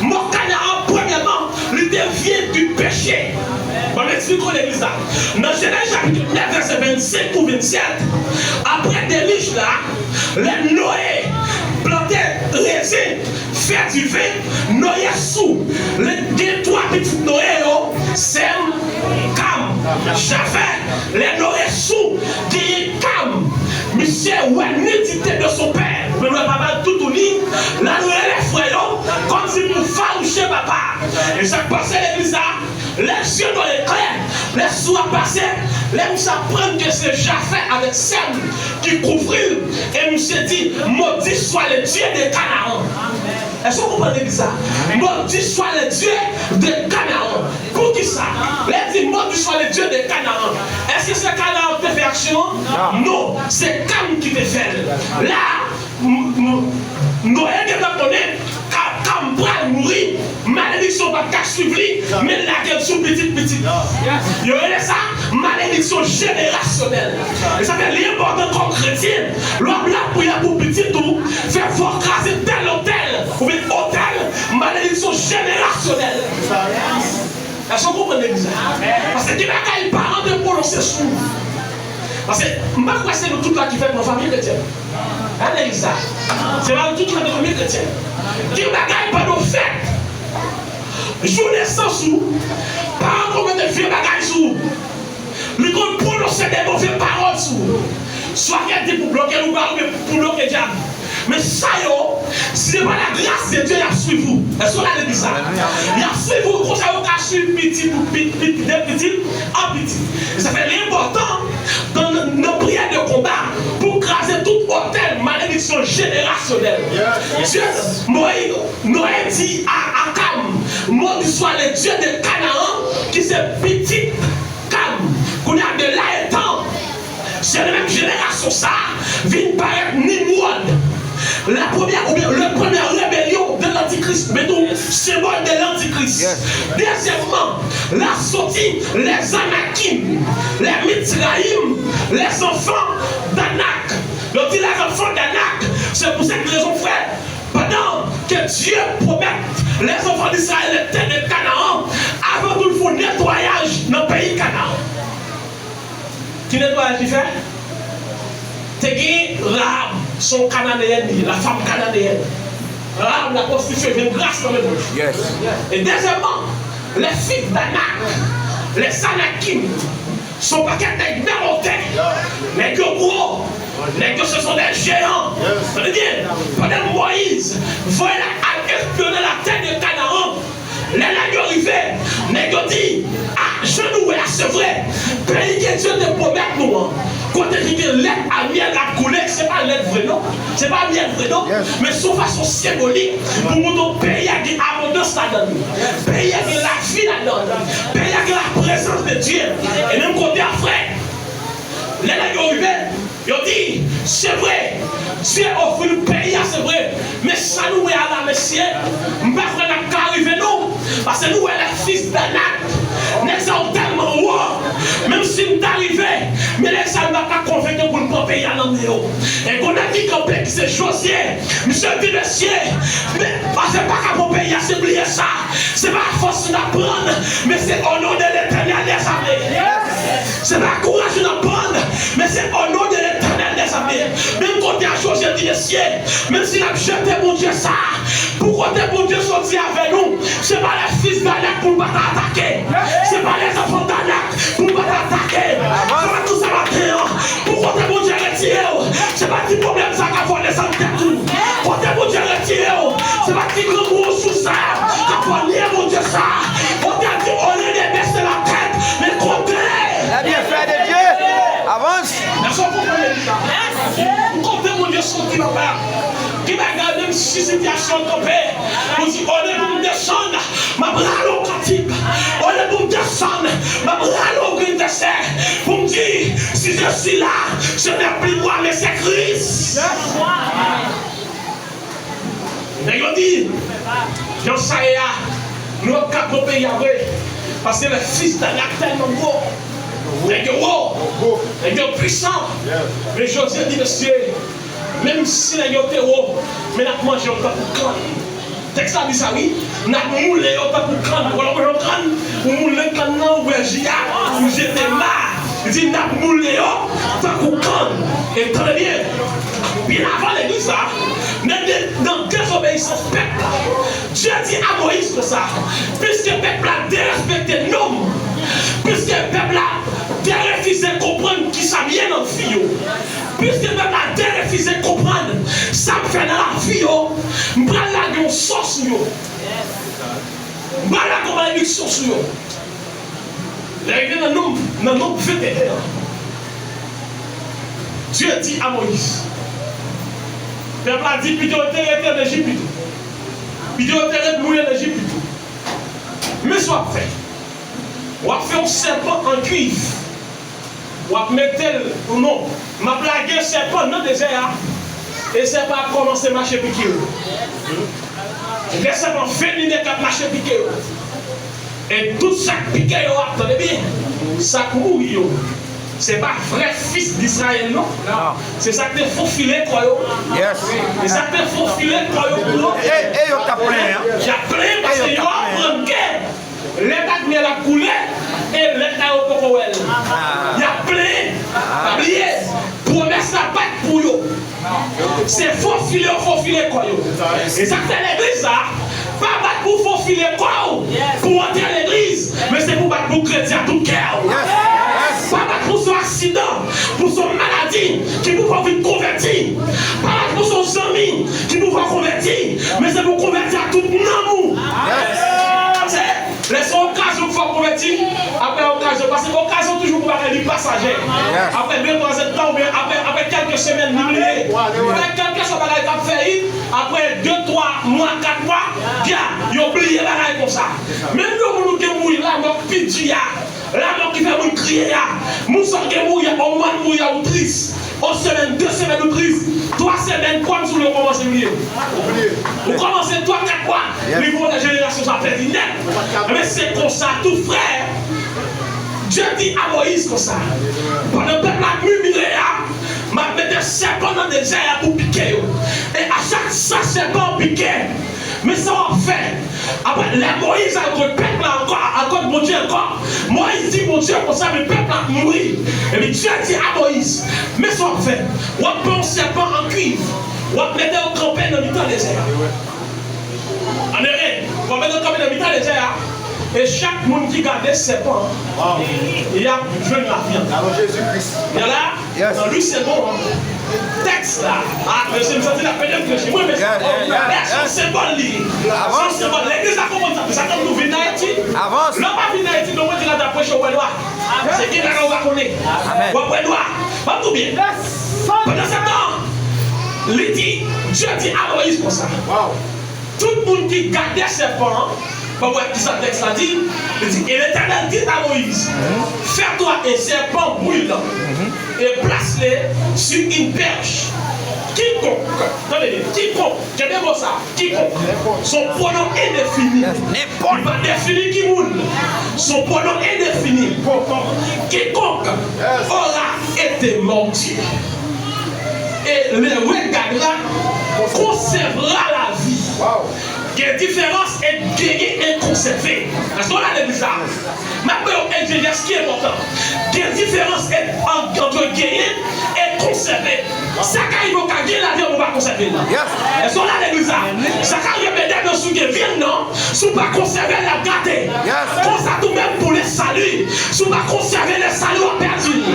mo Kanaan, premyèman, li te vyen di peche. Ban m eksplike w legliz la. Nan Jenèz chapit nèf, vèsè vennsenk pou vennsèt, apre delij la, lè Noye plante rezen, fè diven, Noye sou. Lè gen twa pitit Noye yo, Sèm, Kam, Jafè. Lè Noye sou, genyen Kam. Misye wè nidite de son pè. Men Noye pa ba l toutouni, l al rele frè yo, kòmsi pou fawouche papa. E sa k pase legliz la, lè zye Noye klè, lè sou a pase, lè misye aprann ke se Jafè avèk Sèm ki kouvri l, e misye di, maudit soit le Dieu de Canaan. Èske w konprann legliz sa? Maudit soit le Dieu de Canaan. Poukisa? Lè di maudit soit le Dieu de Canaan, èske se Kanaan ki te fè aksyon an? Non, se Kam ki te fè l. La, m, m, Noye gentan konnen Ka-, Kam pral mouri. Malediksyon pa t ka swiv li, men l lage l sou pitit pitit li. Yo rele sa malediksyon jenerasyonèl. E sa fè li enpòtan kòm kretyen, lè w ap lapriyè pou pitit ou, fè fò w kraze tèl otèl, oubyen otèl malediksyon jenerasyonèl. Èske w konprann legliz la? Paske gen bagay paran te pwononse sou ou. Paske m pa kwè se nou tout la ki fèt nan fanmi kretyèn. Nan legliz la. Se pa nou tout ki fèt nan fanmi kretyèn. Gen bagay pandan w fèt. Jou nesans ou, paran komete vye bagay sou ou. Li konn pwononse de move pawòl sou ou. Swa ke di pou bloke lougawou oubyen pou bloke dyab. Men sa yo, Si se pa la gras de Dye, y ap swiv ou. Èske w la legliz la? Y ap swiv ou konsa yo ka swiv pitit ou, pit- pit- de pitit an pitit. E sa fè li enpòtan nan, nan priyè de konba pou kraze tout otèl malediksyon jenerasyonèl. Dye, Moyiz, Noye di a Akab, maudit soit le Dieu de Canaan, ki se pitit Kam. Kounye a, de la etan, se nan menm jenerasyon sa a vin parèt Nimwòd. La première, oubyen le premier rébellion de l'antichrist, oubyen tou senbòl de l'antichrist. Dezyèmman, la soti les Anakim, les Mitzrayim, les enfants d'Anak. Yo di les enfants d'Anak, se pou sèt rezon, frè. Pandan ke Dye pwomèt les enfants d'Israël, les terres de Canaan, avan tou l fè yon netwayaj nan peyi Kanaan. Ki netwayaj li fè? Te gen Rahab, se yon Kananeyèn li ye, la femme cananéenne. Rahab la pwostitye vin gras nan men Bondye. E dezyèmman, les fils d'Anak, les Anakim, se yon pakèt nèg mèmotè, nèg yo gwo, nèg yo se sont des géants. Tande byen, pandan Moyiz voye nèg al espyone la terre de Canaan, lè nèg yo rive, nèg yo di, a, jan nou wè a, se vre, peyi ke Dye te pwomèt nou an, kote ki gen lèt a myèl ap koule, se pa lèt vre non, se pa myèl vre non, men se yon fason senbolik pou montre w peyi a gen abondans ladan l, peyi a gen lavi ladan l, peyi a gen la prezans de Dye. E menm kote a, frè, lè nèg yo rive, yo di, se vre, Dye ofri nou peyi a, se vre. Men sa nou wè a la, mesye, m pa kwè n ap ka rive non. Paske nou wè les fils d'Anak, nèg sa yo tèlman wo, menm si m ta rive, men nèg sa yo pa ka konvenk yo pou n pran peyi a nan men yo. E gon nèg ki kanpe ki se Jozye, misye di, mesye, men, paske pa ka pran peyi a, se bliye sa. Se pa fòs nou ap pran, men se o non de Letènèl dèzame. Se pa kouraj nou ap pran, men se o non de Letènèl dèzame. Menm kote a Jozye di, mesye, menm si n ap jete Bondye sa a, pou kote Bondye soti avè nou, se pa les fils d'Anak pou n pa ta atake. Se pa les enfants d'Anak pou n pa ta atake. Sa m ap di w sa maten an, pou kote Bondye retire w, se pa ti pwoblèm sa k ap vole sou tèt ou. Kote Bondye retire w, se pa ti grangou sou sa k ap vole Bondye sa. Bondye di, au lieu de baisser la tête, men kote. Les bienfaits de Dieu. Avance. Èske w konprann legliz la? Kote Bondye soti, papa? Ki bagay, menm si sitiyasyon an kanpe, ou di, olye pou m desann, m ap rale yon kantik. Olye pou m desann, m ap rale yon grenn vèsè pou m di, si je suis là, ce n'est plus moi, mais c'est Christ. Nèg yo di, jan sa ye a, nou ap ka pran peyi a vre. Paske les fils d'Anak tèlman gwo. Nèg yo wo. Nèg yo pwisan. Men Jozye di, mesye, menm si nèg yo te wo, men n ap manje yo tankou kann. Tèks la di sa, wi. N ap moule yo tankou kann. Ou konn lè w manje yon kann, ou moule kann nan, ou bwè ji a, ou jete m a. Li di, n ap moule yo tankou kann. E tande byen, byen avan legliz la, nan de, nan dezobeyisans pèp la, Dye di a Moyiz konsa, piske pèp la derespekte nonm, piske pèp la derefize konprann kisa m ye nan vi yo, piske pèp la derefize konprann sa m fè nan lavi yo, m pral lage yon sò sou yo. M pral lage yon malediksyon sou yo. Lè rive nan Nonb, nan Nonb venteyen an, Dye di a Moyiz, pèp la di, pito yo te rete ann Ejip pito. Pito yo te ret mouri ann Ejip pito. Men sa w ap fè. W ap fè yon sèpan an kuiv. W ap mete l, non, m ap lage sèpan nan dezè a, e sèpan ap kòmanse mache pike yo. Gen sèpan venimè k ap mache pike yo. E tout sa k pike yo a, tande byen, sa k mouri yo, se pa vrè fis Disrayèl, non. Se sa k te fofile kò yo. E sa k te fofile kò yo pou yo. E, e yo k ap plenyen. Y ap plenyen paske yo aprann ke lèt ak myèl ap koule, e lèt la yo poko wè l. Y ap plenyen. Pa bliye, pwomès la pa t pou yo. Se fofile yo fofile kò yo. E sa k fè legliz la, pa bat pou fofile kò w pou w antre legliz, men se pou bat pou kredi a tout kè w. Pa bat pou se yon aksidan, pou se yon maladi ki pou fè w vin konvèti. Pa bat pou se yon zanmi ki pou fè w konvèti. Men se pou konvèti a tout nanm ou. Paske lè se okazyon k fè w konvèti, apre okazyon, paske okazyon toujou pou bagay li pasaje. Apre de, twa zèdtan oubyen apre, apre kèlke semèn, li bliye. Apre kèlkeswa bagay k ap fè, apre de, twa mwa, kat mwa, pya, yo bliye bagay konsa. Menm yon moun ou gen mouri la, mò k pi di a, lanmò ki fè moun kriye a, moun sa w gen mouri a, on mwa l mouri a, ou tris. On semèn, de semèn, ou tris. Twa semèn, kòmsi w kòmanse bliye. Ou kòmanse twa, kat mwa, li gon lè jenerasyon sa pèdi nèt. Ebyen, se konsa tou, frè. Dye di a Moyiz konsa, pandan pèp la ap mimire a, m ap mete sèpan nan dezè a pou pike yo. E a chak sa sèpan an pike, men sa w ap fè. Apre, lè Moyiz al kot pèp la ankò, al kot Bondye ankò, Moyiz di Bondye konsa, men pèp la ap mouri. Epi Dye di a Moyiz, men sa w ap fè. W ap pran yon sèpan an kuiv, w ap mete l kanpe nan mitan dezè a. An eren, w ap mete l kanpe nan mitan dezè a. E chak moun ki gade sèpan an, y ap jwenn lavi ankò. Alò, Jezi Kris. Y a la, nan Louis Segond, tèks la, a, mesye, m santi l ap pede m preche. Mwen, mesye, tèks yon senbòl li ye. Se yon senbòl. Legliz la konprann sa. Sa tankou nou vin Ayiti. Lè w pa vin Ayiti, nou mwen di la ta preche, w wè nwa. Se gen bagay ou pa konnen. W ap wè nwa. W ap tou byen. Pandan se tan, li di, Dye di a Moyiz konsa. Tout moun ki gade sèpan an, pa wè kisa tèks la di, li di, et l'Éternel dit à Moïse, fais-toi un serpent brûlant et place-le sur une perche. Quiconque, tande byen, quiconque, kenbe mo sa, quiconque, se yon pwonon endefini. Li pa defini ki moun. Se yon pwonon endefini. Quiconque aura été mordu et le regardera conservera la vie. Gen diferans ant genyen e konsève. Èske w la legliz la? M ap ba w yon egzejès ki enpòtan. Gen diferans ant, ant genyen e konsève. Sa ka rive w ka gen lavi an, men w pa konsève l. Èske w la legliz la? Sa ka rive medam nan, si w gen vyann nan, si w pa konsève l, l ap gate. Konsa tou menm pou le salut. Si w pa konsève le salut, w ap pèdi l.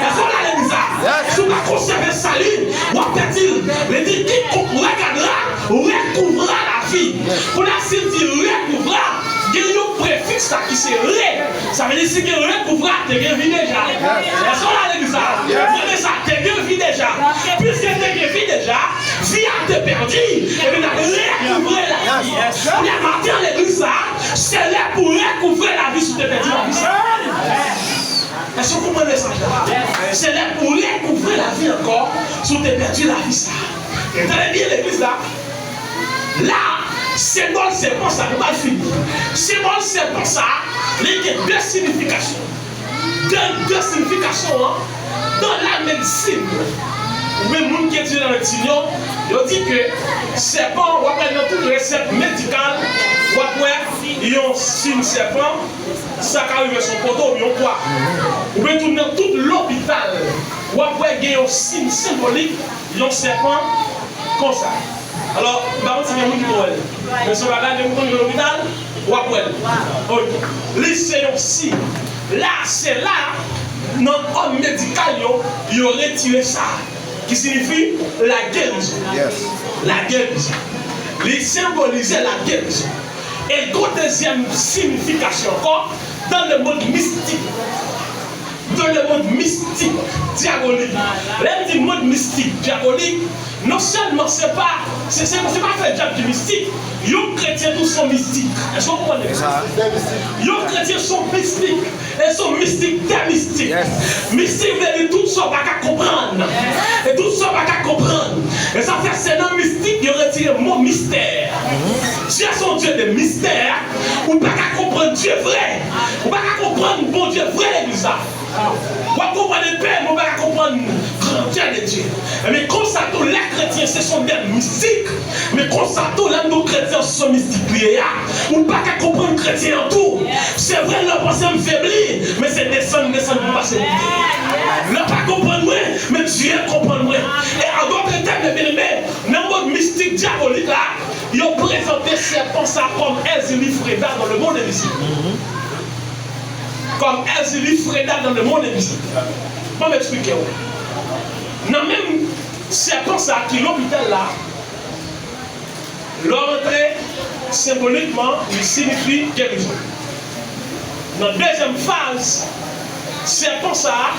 Èske w la legliz la? Si w pa konsève salut, w ap pèdi l. Li di, quiconque regardera recouvra la vie. Kounye a, si l di recouvra, gen yon prefiks la ki se re. Sa vle di si gen recouvra, te gen vi deja. Èske w la legliz la? Mwen, men sa, te gen vi deja. Piske te gen vi deja, vi a te pèdi, epi n ap rekouvre lavi. Kounye a, maten an, legliz la, se lè pou rekouvre lavi si w te pèdi lavi sa. Èske w konprann mesaj la? Se lè pou rekouvre lavi ankò si w te pèdi lavi sa. Tande byen, legliz la. La, senbòl sèpan sa, nou pral fini. Senbòl sèpan sa, li gen de siyifikasyon. De, de siyifikasyon an, dan la medsin, oubyen moun ki etidye nan medsin yo, yo di ke sèpan, w ap wè nan tout resèt medikal, w ap wè yon siy sèpan, sa ka rive sou poto oubyen yon kwa. Oubyen tou nan tout lopital, w ap wè gen yon siy senbolik, yon sèpan konsa. Alò, m pa konn si gen moun ki konn wè l. Men se yon bagay, depi w konn jwenn lopital, w ap wè l. Ok. Li se yon siy. La, se la, nan òd medikal yo, yo retire sa. Ki siyifi la gerizon. La gerizon. Li senbolize la gerizon. E gon dezyèm siyifikasyon ankò, dans le monde mystique. Dans le monde mystique, diabolique. Lè m di mond mistik, dyabolik, non sèlman se pa, se, se, se pa fè dyab ki mistik. Yon kretyen tou se yon mistik. Èske w konprann sa? Yon kretyen se yon mistik. E se yon mistik dè mistik. Mistik vle di tout sa w pa ka konprann. E tout sa w pa ka konprann. E sa fè se nan mistik yo retire mo mistè. Dye se yon Dye de mistè. Ou pa ka konprann Dye vre. Ou pa ka konprann Bondye vre, legliz la. W ap konprann enpe, men w pa ka konprann grandè de Dye. Men konsa tou, lè kretyen se yon dè mistik, men konsa tou, lè m di w kretyen se yon mistik li ye a, ou pa ka konprann kretyen an tou. Se vre, lè w panse m febli, men se desann, desann pou pase monte. Lè w pa konprann mwen, men Dye konprann mwen. E an dòt tèm, byeneme, nan mond mistik dyabolik la, yo prezante sèpan sa kòm Èzili Freda dans le monde invisible. Kòm Èzili Freda dans le monde invisible. Ban m eksplike w. Nan menm sèpan sa ki lopital la, Lè w antre, senbolikman, li siyifi gerizon. Nan dezyèm faz, sèpan sa a,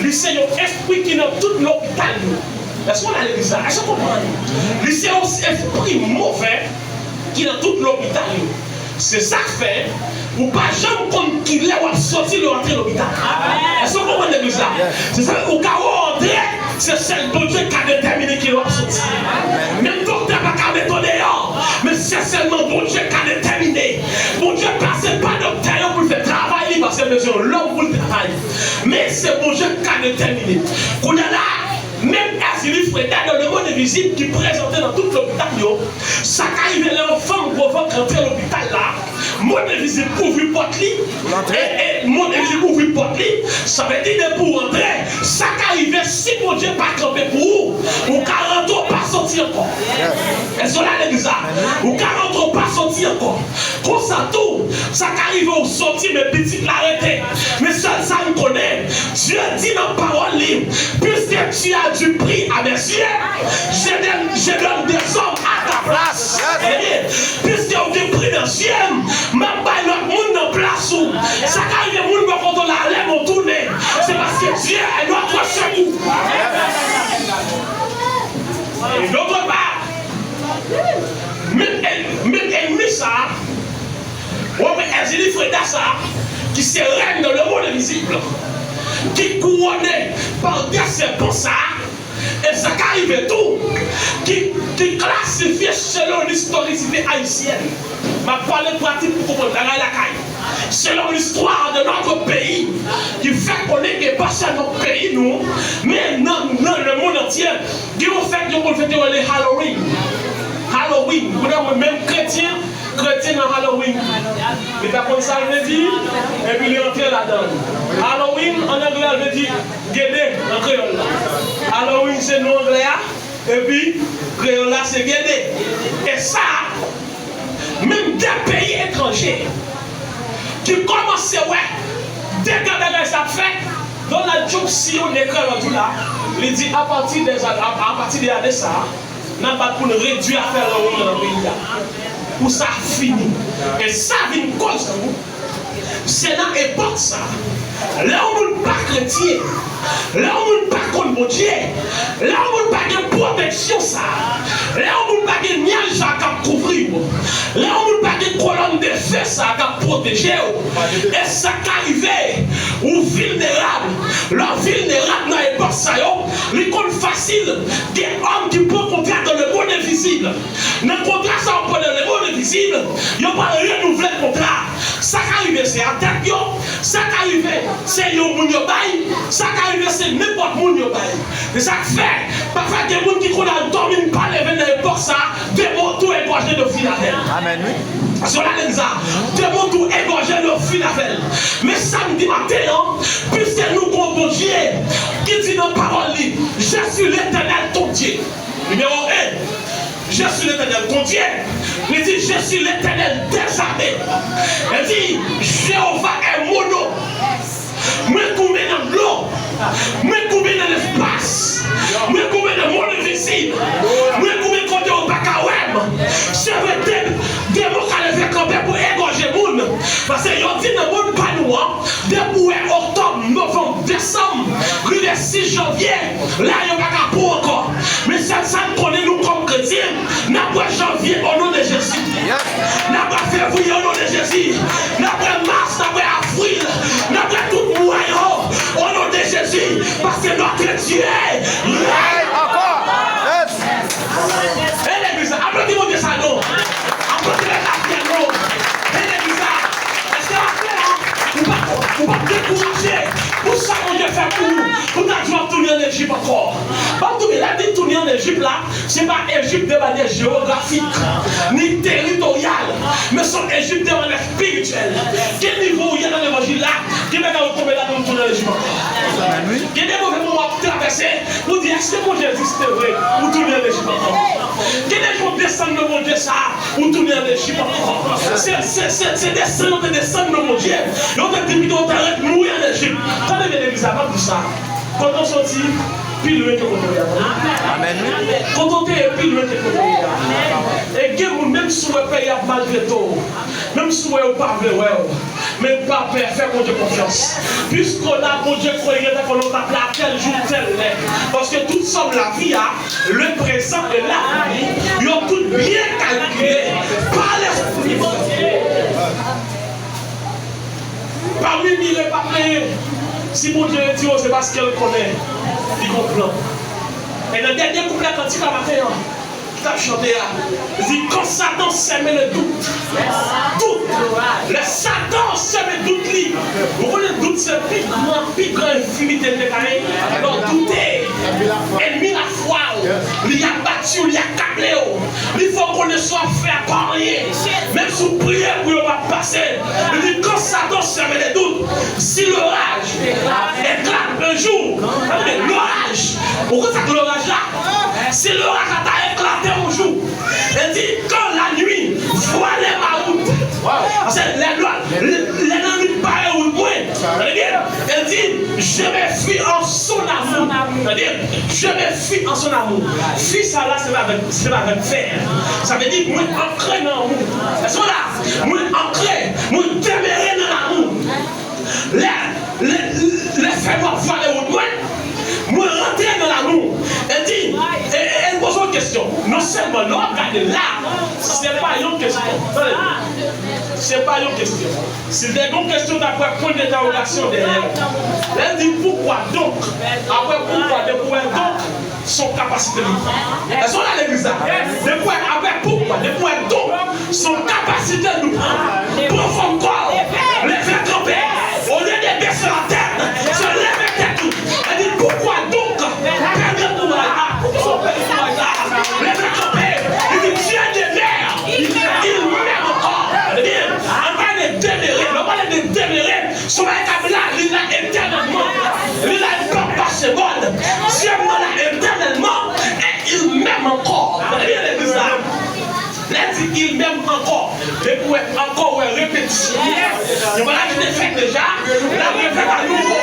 li se yon espri ki nan tout lopital yo. Èske w nan legliz la? Èske w konprann? Li se yon espri move ki nan tout lopital yo. Se sa k fè ou pa janm konn kilè w ap soti lè w antre lopital. Èske w konprann legliz la? Se sa, ou ka wè w antre, se sèl Bondye k ka detèmine kilè w ap soti. Menm doktè pa ka mete w deyò, men se sèlman Bondye k ka detèmine. Bondye pase pa doktè yo pou l fè travay li, paske l bezwen yon lòm pou l travay. Men se Bondye k ka detèmine. Kounye a la, menm Èzili Freda nan Le Monde Invisible ki prezante nan tout lopital yo, sa ka rive lè yon fanm gwo vant rantre lopital la, Monde Invisible ouvri pòt li, e, e Monde Invisible ouvri pòt li, sa vle di depi w antre, sa ka rive si Bondye pa kanpe pou ou, ou ka rantre w pa soti ankò. Èske w la legliz la? Ou ka rantre w pa soti ankò. Konsa tou, sa ka rive w soti, men pitit la rete. Men sèl sa m konnen, Dye di nan pawòl li, puisque tu as du prix à mes yeux, je donne, je donne des hommes à ta place. Ebyen, piske w gen pri nan zye m, m ap bay lòt moun nan plas ou. Sa ka rive moun bò kote w la, lè m tounen, se paske Dieu est notre secours. Et d'autre part, menm èn-, menm ènmi sa a, w ap wè Èzili Freda sa a, ki se rèn nan le monde invisible, ki kouwone pa de sèpan sa a, e sa ka rive tou, ki, ki klasifye selon listorisite ayisyèn. M ap pale pratik pou konprann bagay lakay. Selon listwa de notre pays, ki fè konnen ke pa sèlman peyi nou, men nan, nan le monde entier, gen yon fèt yo konn fete yo rele Halloween. Halloween. Kounye a, mwen menm kretyen, kretyen nan Halloween. Li pa konn sa l vle di, epi li antre ladan l. Halloween, an anglè, l vle di gede, an kreyòl la. Halloween, se non anglè a, epi kreyòl la, se gede. E sa, menm de peyi etranje ki kòmanse wè dega bagay sa ap fèt, Donald Trump siyen yon dekrè lòt jou la, li di apati de, apati de ane sa a, n ap bat pou n redui afè Halloween nan peyi a. Pou sa fini. E sa vin koz tou, se nan epòk sa a, lè yon moun pa kretyen, lè yon moun pa konn Bondye, lè yon moun pa gen pwoteksyon sa a, lè yon moun pa gen nyaj sa a k ap kouvri w, lè yon moun pa gen kolòn de fe sa a k ap pwoteje w, e sa ka rive, ou vilnerab. Lè w vilnerab nan epòk sa yo, li konn fasil gen òm ki pran kontra dans le monde invisible. Nan kontra sa yo pran dans le monde invisible, yo pral renouvle kontra. Sa ka rive se atèt yo, sa ka rive se yon moun yo bay, sa ka rive se nenpòt moun yo bay. Se sa k fè, pafwa gen moun ki konn al dòmi, n pa leve nan epòk sa a, demon tou egòje yo fin avè l. Amèn, wi. Paske w la legliz la, demon tou egòje yo fin avè l. Men samdi maten an, piske nou gon Bondye ki di nan pawòl li, Je suis l'Éternel ton Dieu. Nimewo en, Je suis l'Éternel ton Dieu. Li di, Je suis l'Éternel des armées. Li di, Jewova est mon nom. Mwen goumen nan dlo. Mwen goumen nan lespas. Mwen goumen nan mond envizib. Mwen goumen kote yo pa ka wè m. Se vre, de-, demon ka leve kanpe pou egòje moun. Paske yo di nan mond pa nou an, depi w wè oktòb, novanm, desanm, rive sis janvye, la yo pa ka pran w ankò. Men sèl sa m konnen, nou kòm kretyen, n ap wè janvye, o non de Jezi. N ap wè fevriye, o non de Jezi. N ap wè mas, n ap wè avril, n ap wè tout mwa yo, o non de Jezi. Paske notre Dieu règne. Ankò. E legliz la, aplodi Bondye sa non. Aplodi Bondye sa non. E legliz la, èske w ap fè la? Ou pa, ou pa dekouraje pou sa Bondye fè pou ou. Pou ta di w ap tounen an Ejip ankò. Ban m tounen, lè m di tounen an Ejip la, se pa Ejip de manyè jewografik, ni teritoryal, men se yon Ejip de manyè espirityèl. Ki nivo w ye nan levanjil la, gen bagay ou tonbe ladan l, ou tounen an Ejip ankò. Gen de move moman w ap travèse, ou di, èske Bondye egziste vre? Ou tounen an Ejip ankò. Gen de jou w desann nan Bondye sa a, ou tounen an Ejip ankò. Se, se, se, se desann yo te desann nan Bondye, yo te di pito yo ta ret mouri an Ejip. Tande byen legliz la, m ap di sa. Kote w soti, pi lwen ke kote w ye a. Amèn, wi. Kote w te ye, pi lwen ke kote w ye a. E gen maltrete w, menm si w wè yo pa vle wè w, men pa pè, fè Bondye konfyans. Piske w la, Bondye kwè gentan konnen w t ap la tèl jou, tèl lè. Paske tout sòm lavi a, le prezan e lavni, yo tout byen kalkile pa Lespri Bondye. Pa mimire, pa plenyen. Si Bondye retire w, se paske l konnen li gon plan. E nan dènye kouplè kantik la maten an, ki t ap chante a, li di, quand Satan sème le doute, doute, lè Satan sème dout li, ou konnen dout se pi gran, pi gran enfimite l te ka ye, lè w doute, ènmi lafwa w, li abati w, li akable w, li fè w konnen sa w ap fè a pa anyen, menm si w priye pou yo p ap pase, li di, quand Satan sème le doute, si l'orage éclate un jour, sa vle di loraj, ou konn sa k loraj la? Si loraj la ta eklate yon jou, e di, quand la nuit voile ma route, se lè, lè, lè lannwit bare wout mwen, tande byen, e di, je me fie en son amour, tande byen, je me fie en son amour. Fi sa la, se pa avèk, se pa avèk fè. Sa vle di, mwen ankre nan lanmou. Èske w la? Mwen ankre, mwen demere nan lanmou. Lè, lè, lè fènwa vale wout mwen, mwen rantre nan lanmou. E di, e, e, e l poze yon kesyon. Non sèlman, lè w ap gade la, se pa yon kesyon. Tande, se pa yon kesyon. Si l te gen yon kesyon, t ap wè pwen dentèwogasyon dèyè l. Lè l di, pourquoi donc? Apre pourquoi, depi w wè donc, se yon kapasite nou pran. Èske w la legliz la? Depi w wè, apre pourquoi, depi w wè donc, se yon kapasite nou pran. Pran fòm kò w, leve kanpe. Olye de bese latèt, se leve tèt ou. E di, pourquoi donc perdre courage? Ah, poukisa w pèdi kouraj la? Leve kanpe. Li di, Dieu demeure, il m'aime encore. Ebyen, an pale de demere, lè w pale de demere, se yon bagay k ap la, li la etènèlman. Li la, li p ap pase mòd. Dye m nan la etènèlman. Et il m'aime encore. Tande byen legliz la. Lè l di il m'aime encore, depi w wè ankò, w wè repetisyon. Yon bagay ki te fèt deja, l ap refèt anouvo.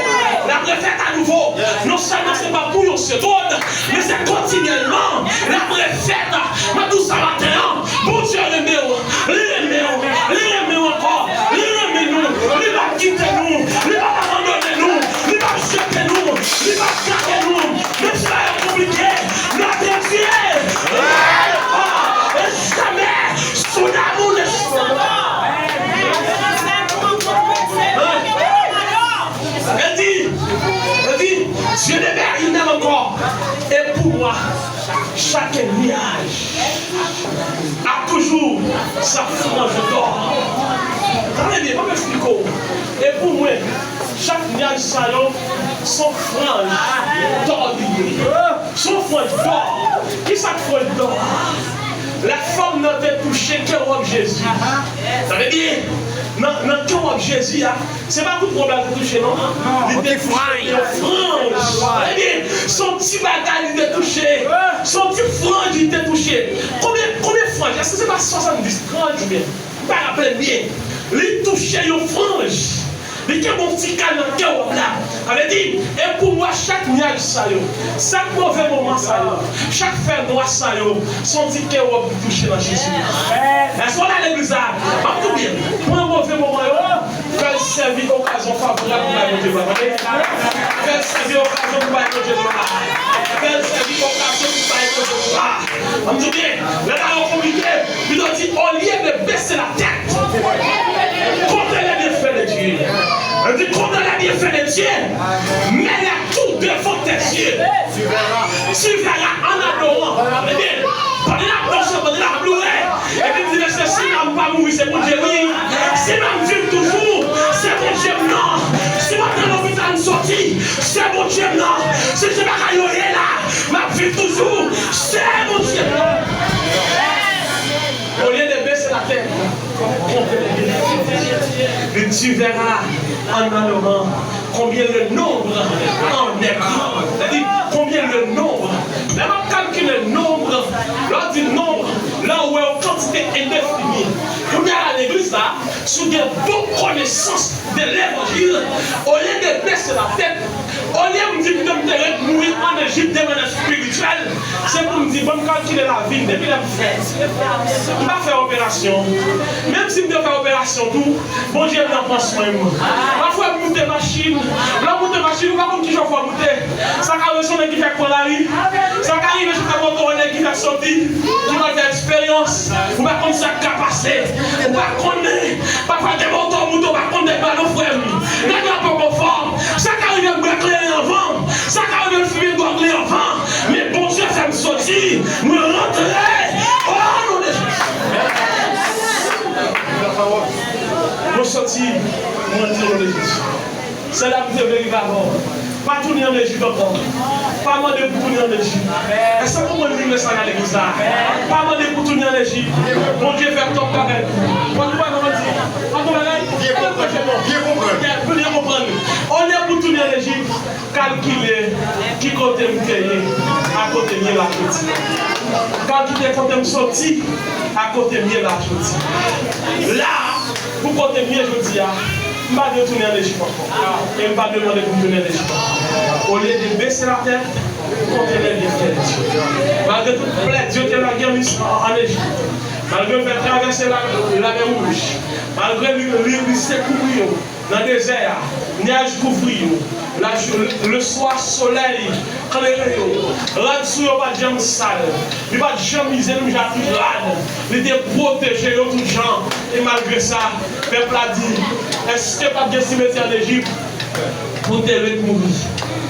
L ap refèt anouvo. Non sèlman se pa pou yon segonn, men se kontinyèlman. L ap refèt. M ap di w sa maten an, Bondye renmen w. Li renmen w. Li renmen w ankò. Li renmen nou. Li p ap kite nou. Li p ap abandone nou. Li p ap jete nou. Li p ap gate nou. Menm si bagay yo konplike, notre Dieu ne s'arrête pas. Et jamais son amour ne s'en va. Hein? Elle dit, elle dit, Dieu ne m'aime encore. Et pour moi, chaque nuage a toujours sa frange d'or. Tande byen, ban m eksplike w. E pou mwen, chak nyaj sa yo, se yon franj dò li ye. Se yon franj dò. Kisa k franj dò? Lè fanm nan te touche kewòb Jezi. Tande byen, nan, nan kewòb Jezi a, se pa tout wòb la te touche, non. Li te touche yon franj. Tande byen, se yon ti bagay li te touche. Se yon ti franj li te touche. Konbyen, konbyen franj? Èske se pa swasanndis franj oubyen? M pa raple m byen. Li touche yon franj. Li kenbe yon ti kal nan kewòb la. Sa vle di, e pou mwen, chak nyaj sa yo, chak move moman sa yo, chak fènwa sa yo, se yon ti kewòb ki touche nan Jezi. Èske w la legliz la? M ap di w byen, pran move moman yo, fè l sèvi okazyon favorab pou bay Bondye glwa. Tande? Fè l sèvi okazyon pou bay Bondye glwa. Fè l sèvi okazyon pou bay Bondye glwa. An di byen, lè bagay yo konplike, pito di, olye de bese latèt, konte le byenfè de Dye. An di, konte le byenfè de Dye, mè lè tou devan tes yeux. Tu verras en adorant. Ebyen, pandan n ap danse, pandan n ap louwe, epi m di, mesye, si m la m pa mouri, se Bondye wi. Si m la m viv toujou, se Bondye m nan. Si m antre lopital m soti, se Bondye m nan. Si se bagay yo ye la, m ap viv toujou, se Bondye m nan. Olye de bese latèt, konte le byenfè. Li di, tu verras en adorant combien le nombre en est grand. Li di, combien le nombre. Lè m ap kalkile nonb, lè w di nonb, lè w wè yon kantite endefini. Kounye a la, legliz la, si w gen bon konesans de levanjil, olye de bese latèt, Olye m di pito m te ret mouri ann Ejip de mannè espirityèl, se pou m di, ban m kalkile lavi m depi lè m fèt. M pa fè operasyon. Menm si m te fè operasyon tou, Bondye pran swen m. Pafwa m moute machin. Lè w moute machin, ou pa konn kijan w fè w moute. Sa ka rive se yon nèg ki fèk pran lari. Sa ka rive se yon moto yon nèg ki fèk soti, ki pral fè eksperyans. Ou pa konn sa k ka pase. Ou pa konnen. Pafwa gen moto w moute, ou pa konn nèg la non, frè m. Nèg la poko fò. Sa ka rive l bwè kleren anvan. Sa ka rive l fimen dwòg li anvan. Men Bondye fè m soti. Mwen rantre. O non de Jezi. Mwen soti. Mwen rantre o non de Jezi. Se la pou te vle rive avè w. Pa tounen ann Ejip ankò. Pa mande pou tounen ann Ejip. Èske w konprann li mesaj nan legliz la? Pa mande pou tounen ann Ejip. Bondye fè twòp bagay pou ou. Ou konprann bagay? Ou konprann bagay? Byen konprann. Byen konprann. Byen konprann. Olye pou tounen ann Ejip, kalkile ki kote m te ye, a kote m ye la jodi. Kalkile kote m soti, a kote m ye la jodi. La, pou kote m ye jodi a, m pa dwe tounen ann Ejip ankò. E m pa dwe mande pou m tounen ann Ejip ankò. Olye de bese latèt, konte lè byenfè de Dye. Malgre tout plè Dye te lage ann Is-, ann Ejip, malgre l fè travèse la, Lamè Wouj, malgre li, li, li sekouri yo nan dezè a, nyaj kouvri yo, la, leswa solèy klere yo, rad sou yo pa t janm sal, li pa t janm ize, li menm jan ak tout rad, li te pwoteje yo tout jan, e malgre sa, pèp la di, èske pa t gen simetyè ann Ejip pou n te ret mouri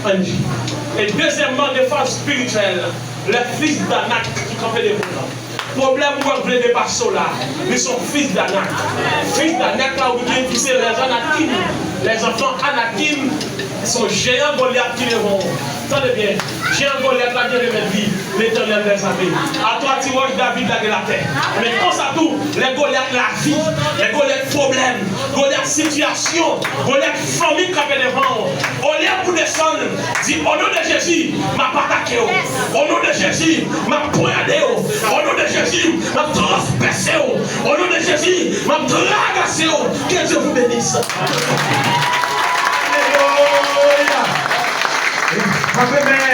ann Ejip? E dezyèmman, defans espirityèl, les fils d'Anak ki kanpe devan w lan. Pwoblèm ou wè k vle depase w la, li se yon fis d'Anak. Fis d'Anak la, ou gen ki se les Anakim, les enfants Anakim, se yon jeyan Golyat ki devan w. Tande byen, jeyan Golyat la gen remèd li, Letènèl dèzame. A twa ti wòch David lage l atè. Men konsa tou, lè Golyat lavi, lè Golyat pwoblèm, Golyat sitiyasyon, Golyat fanmi k kanpe devan w, olye pou desann, di, o non de Jezi, m ap atake w. O non de Jezi, m ap ponyade w. O non de Jezi, m ap transpèse w. O non de Jezi, m ap trakase w. Que Dieu vous bénisse. Alelouya. Frape men an,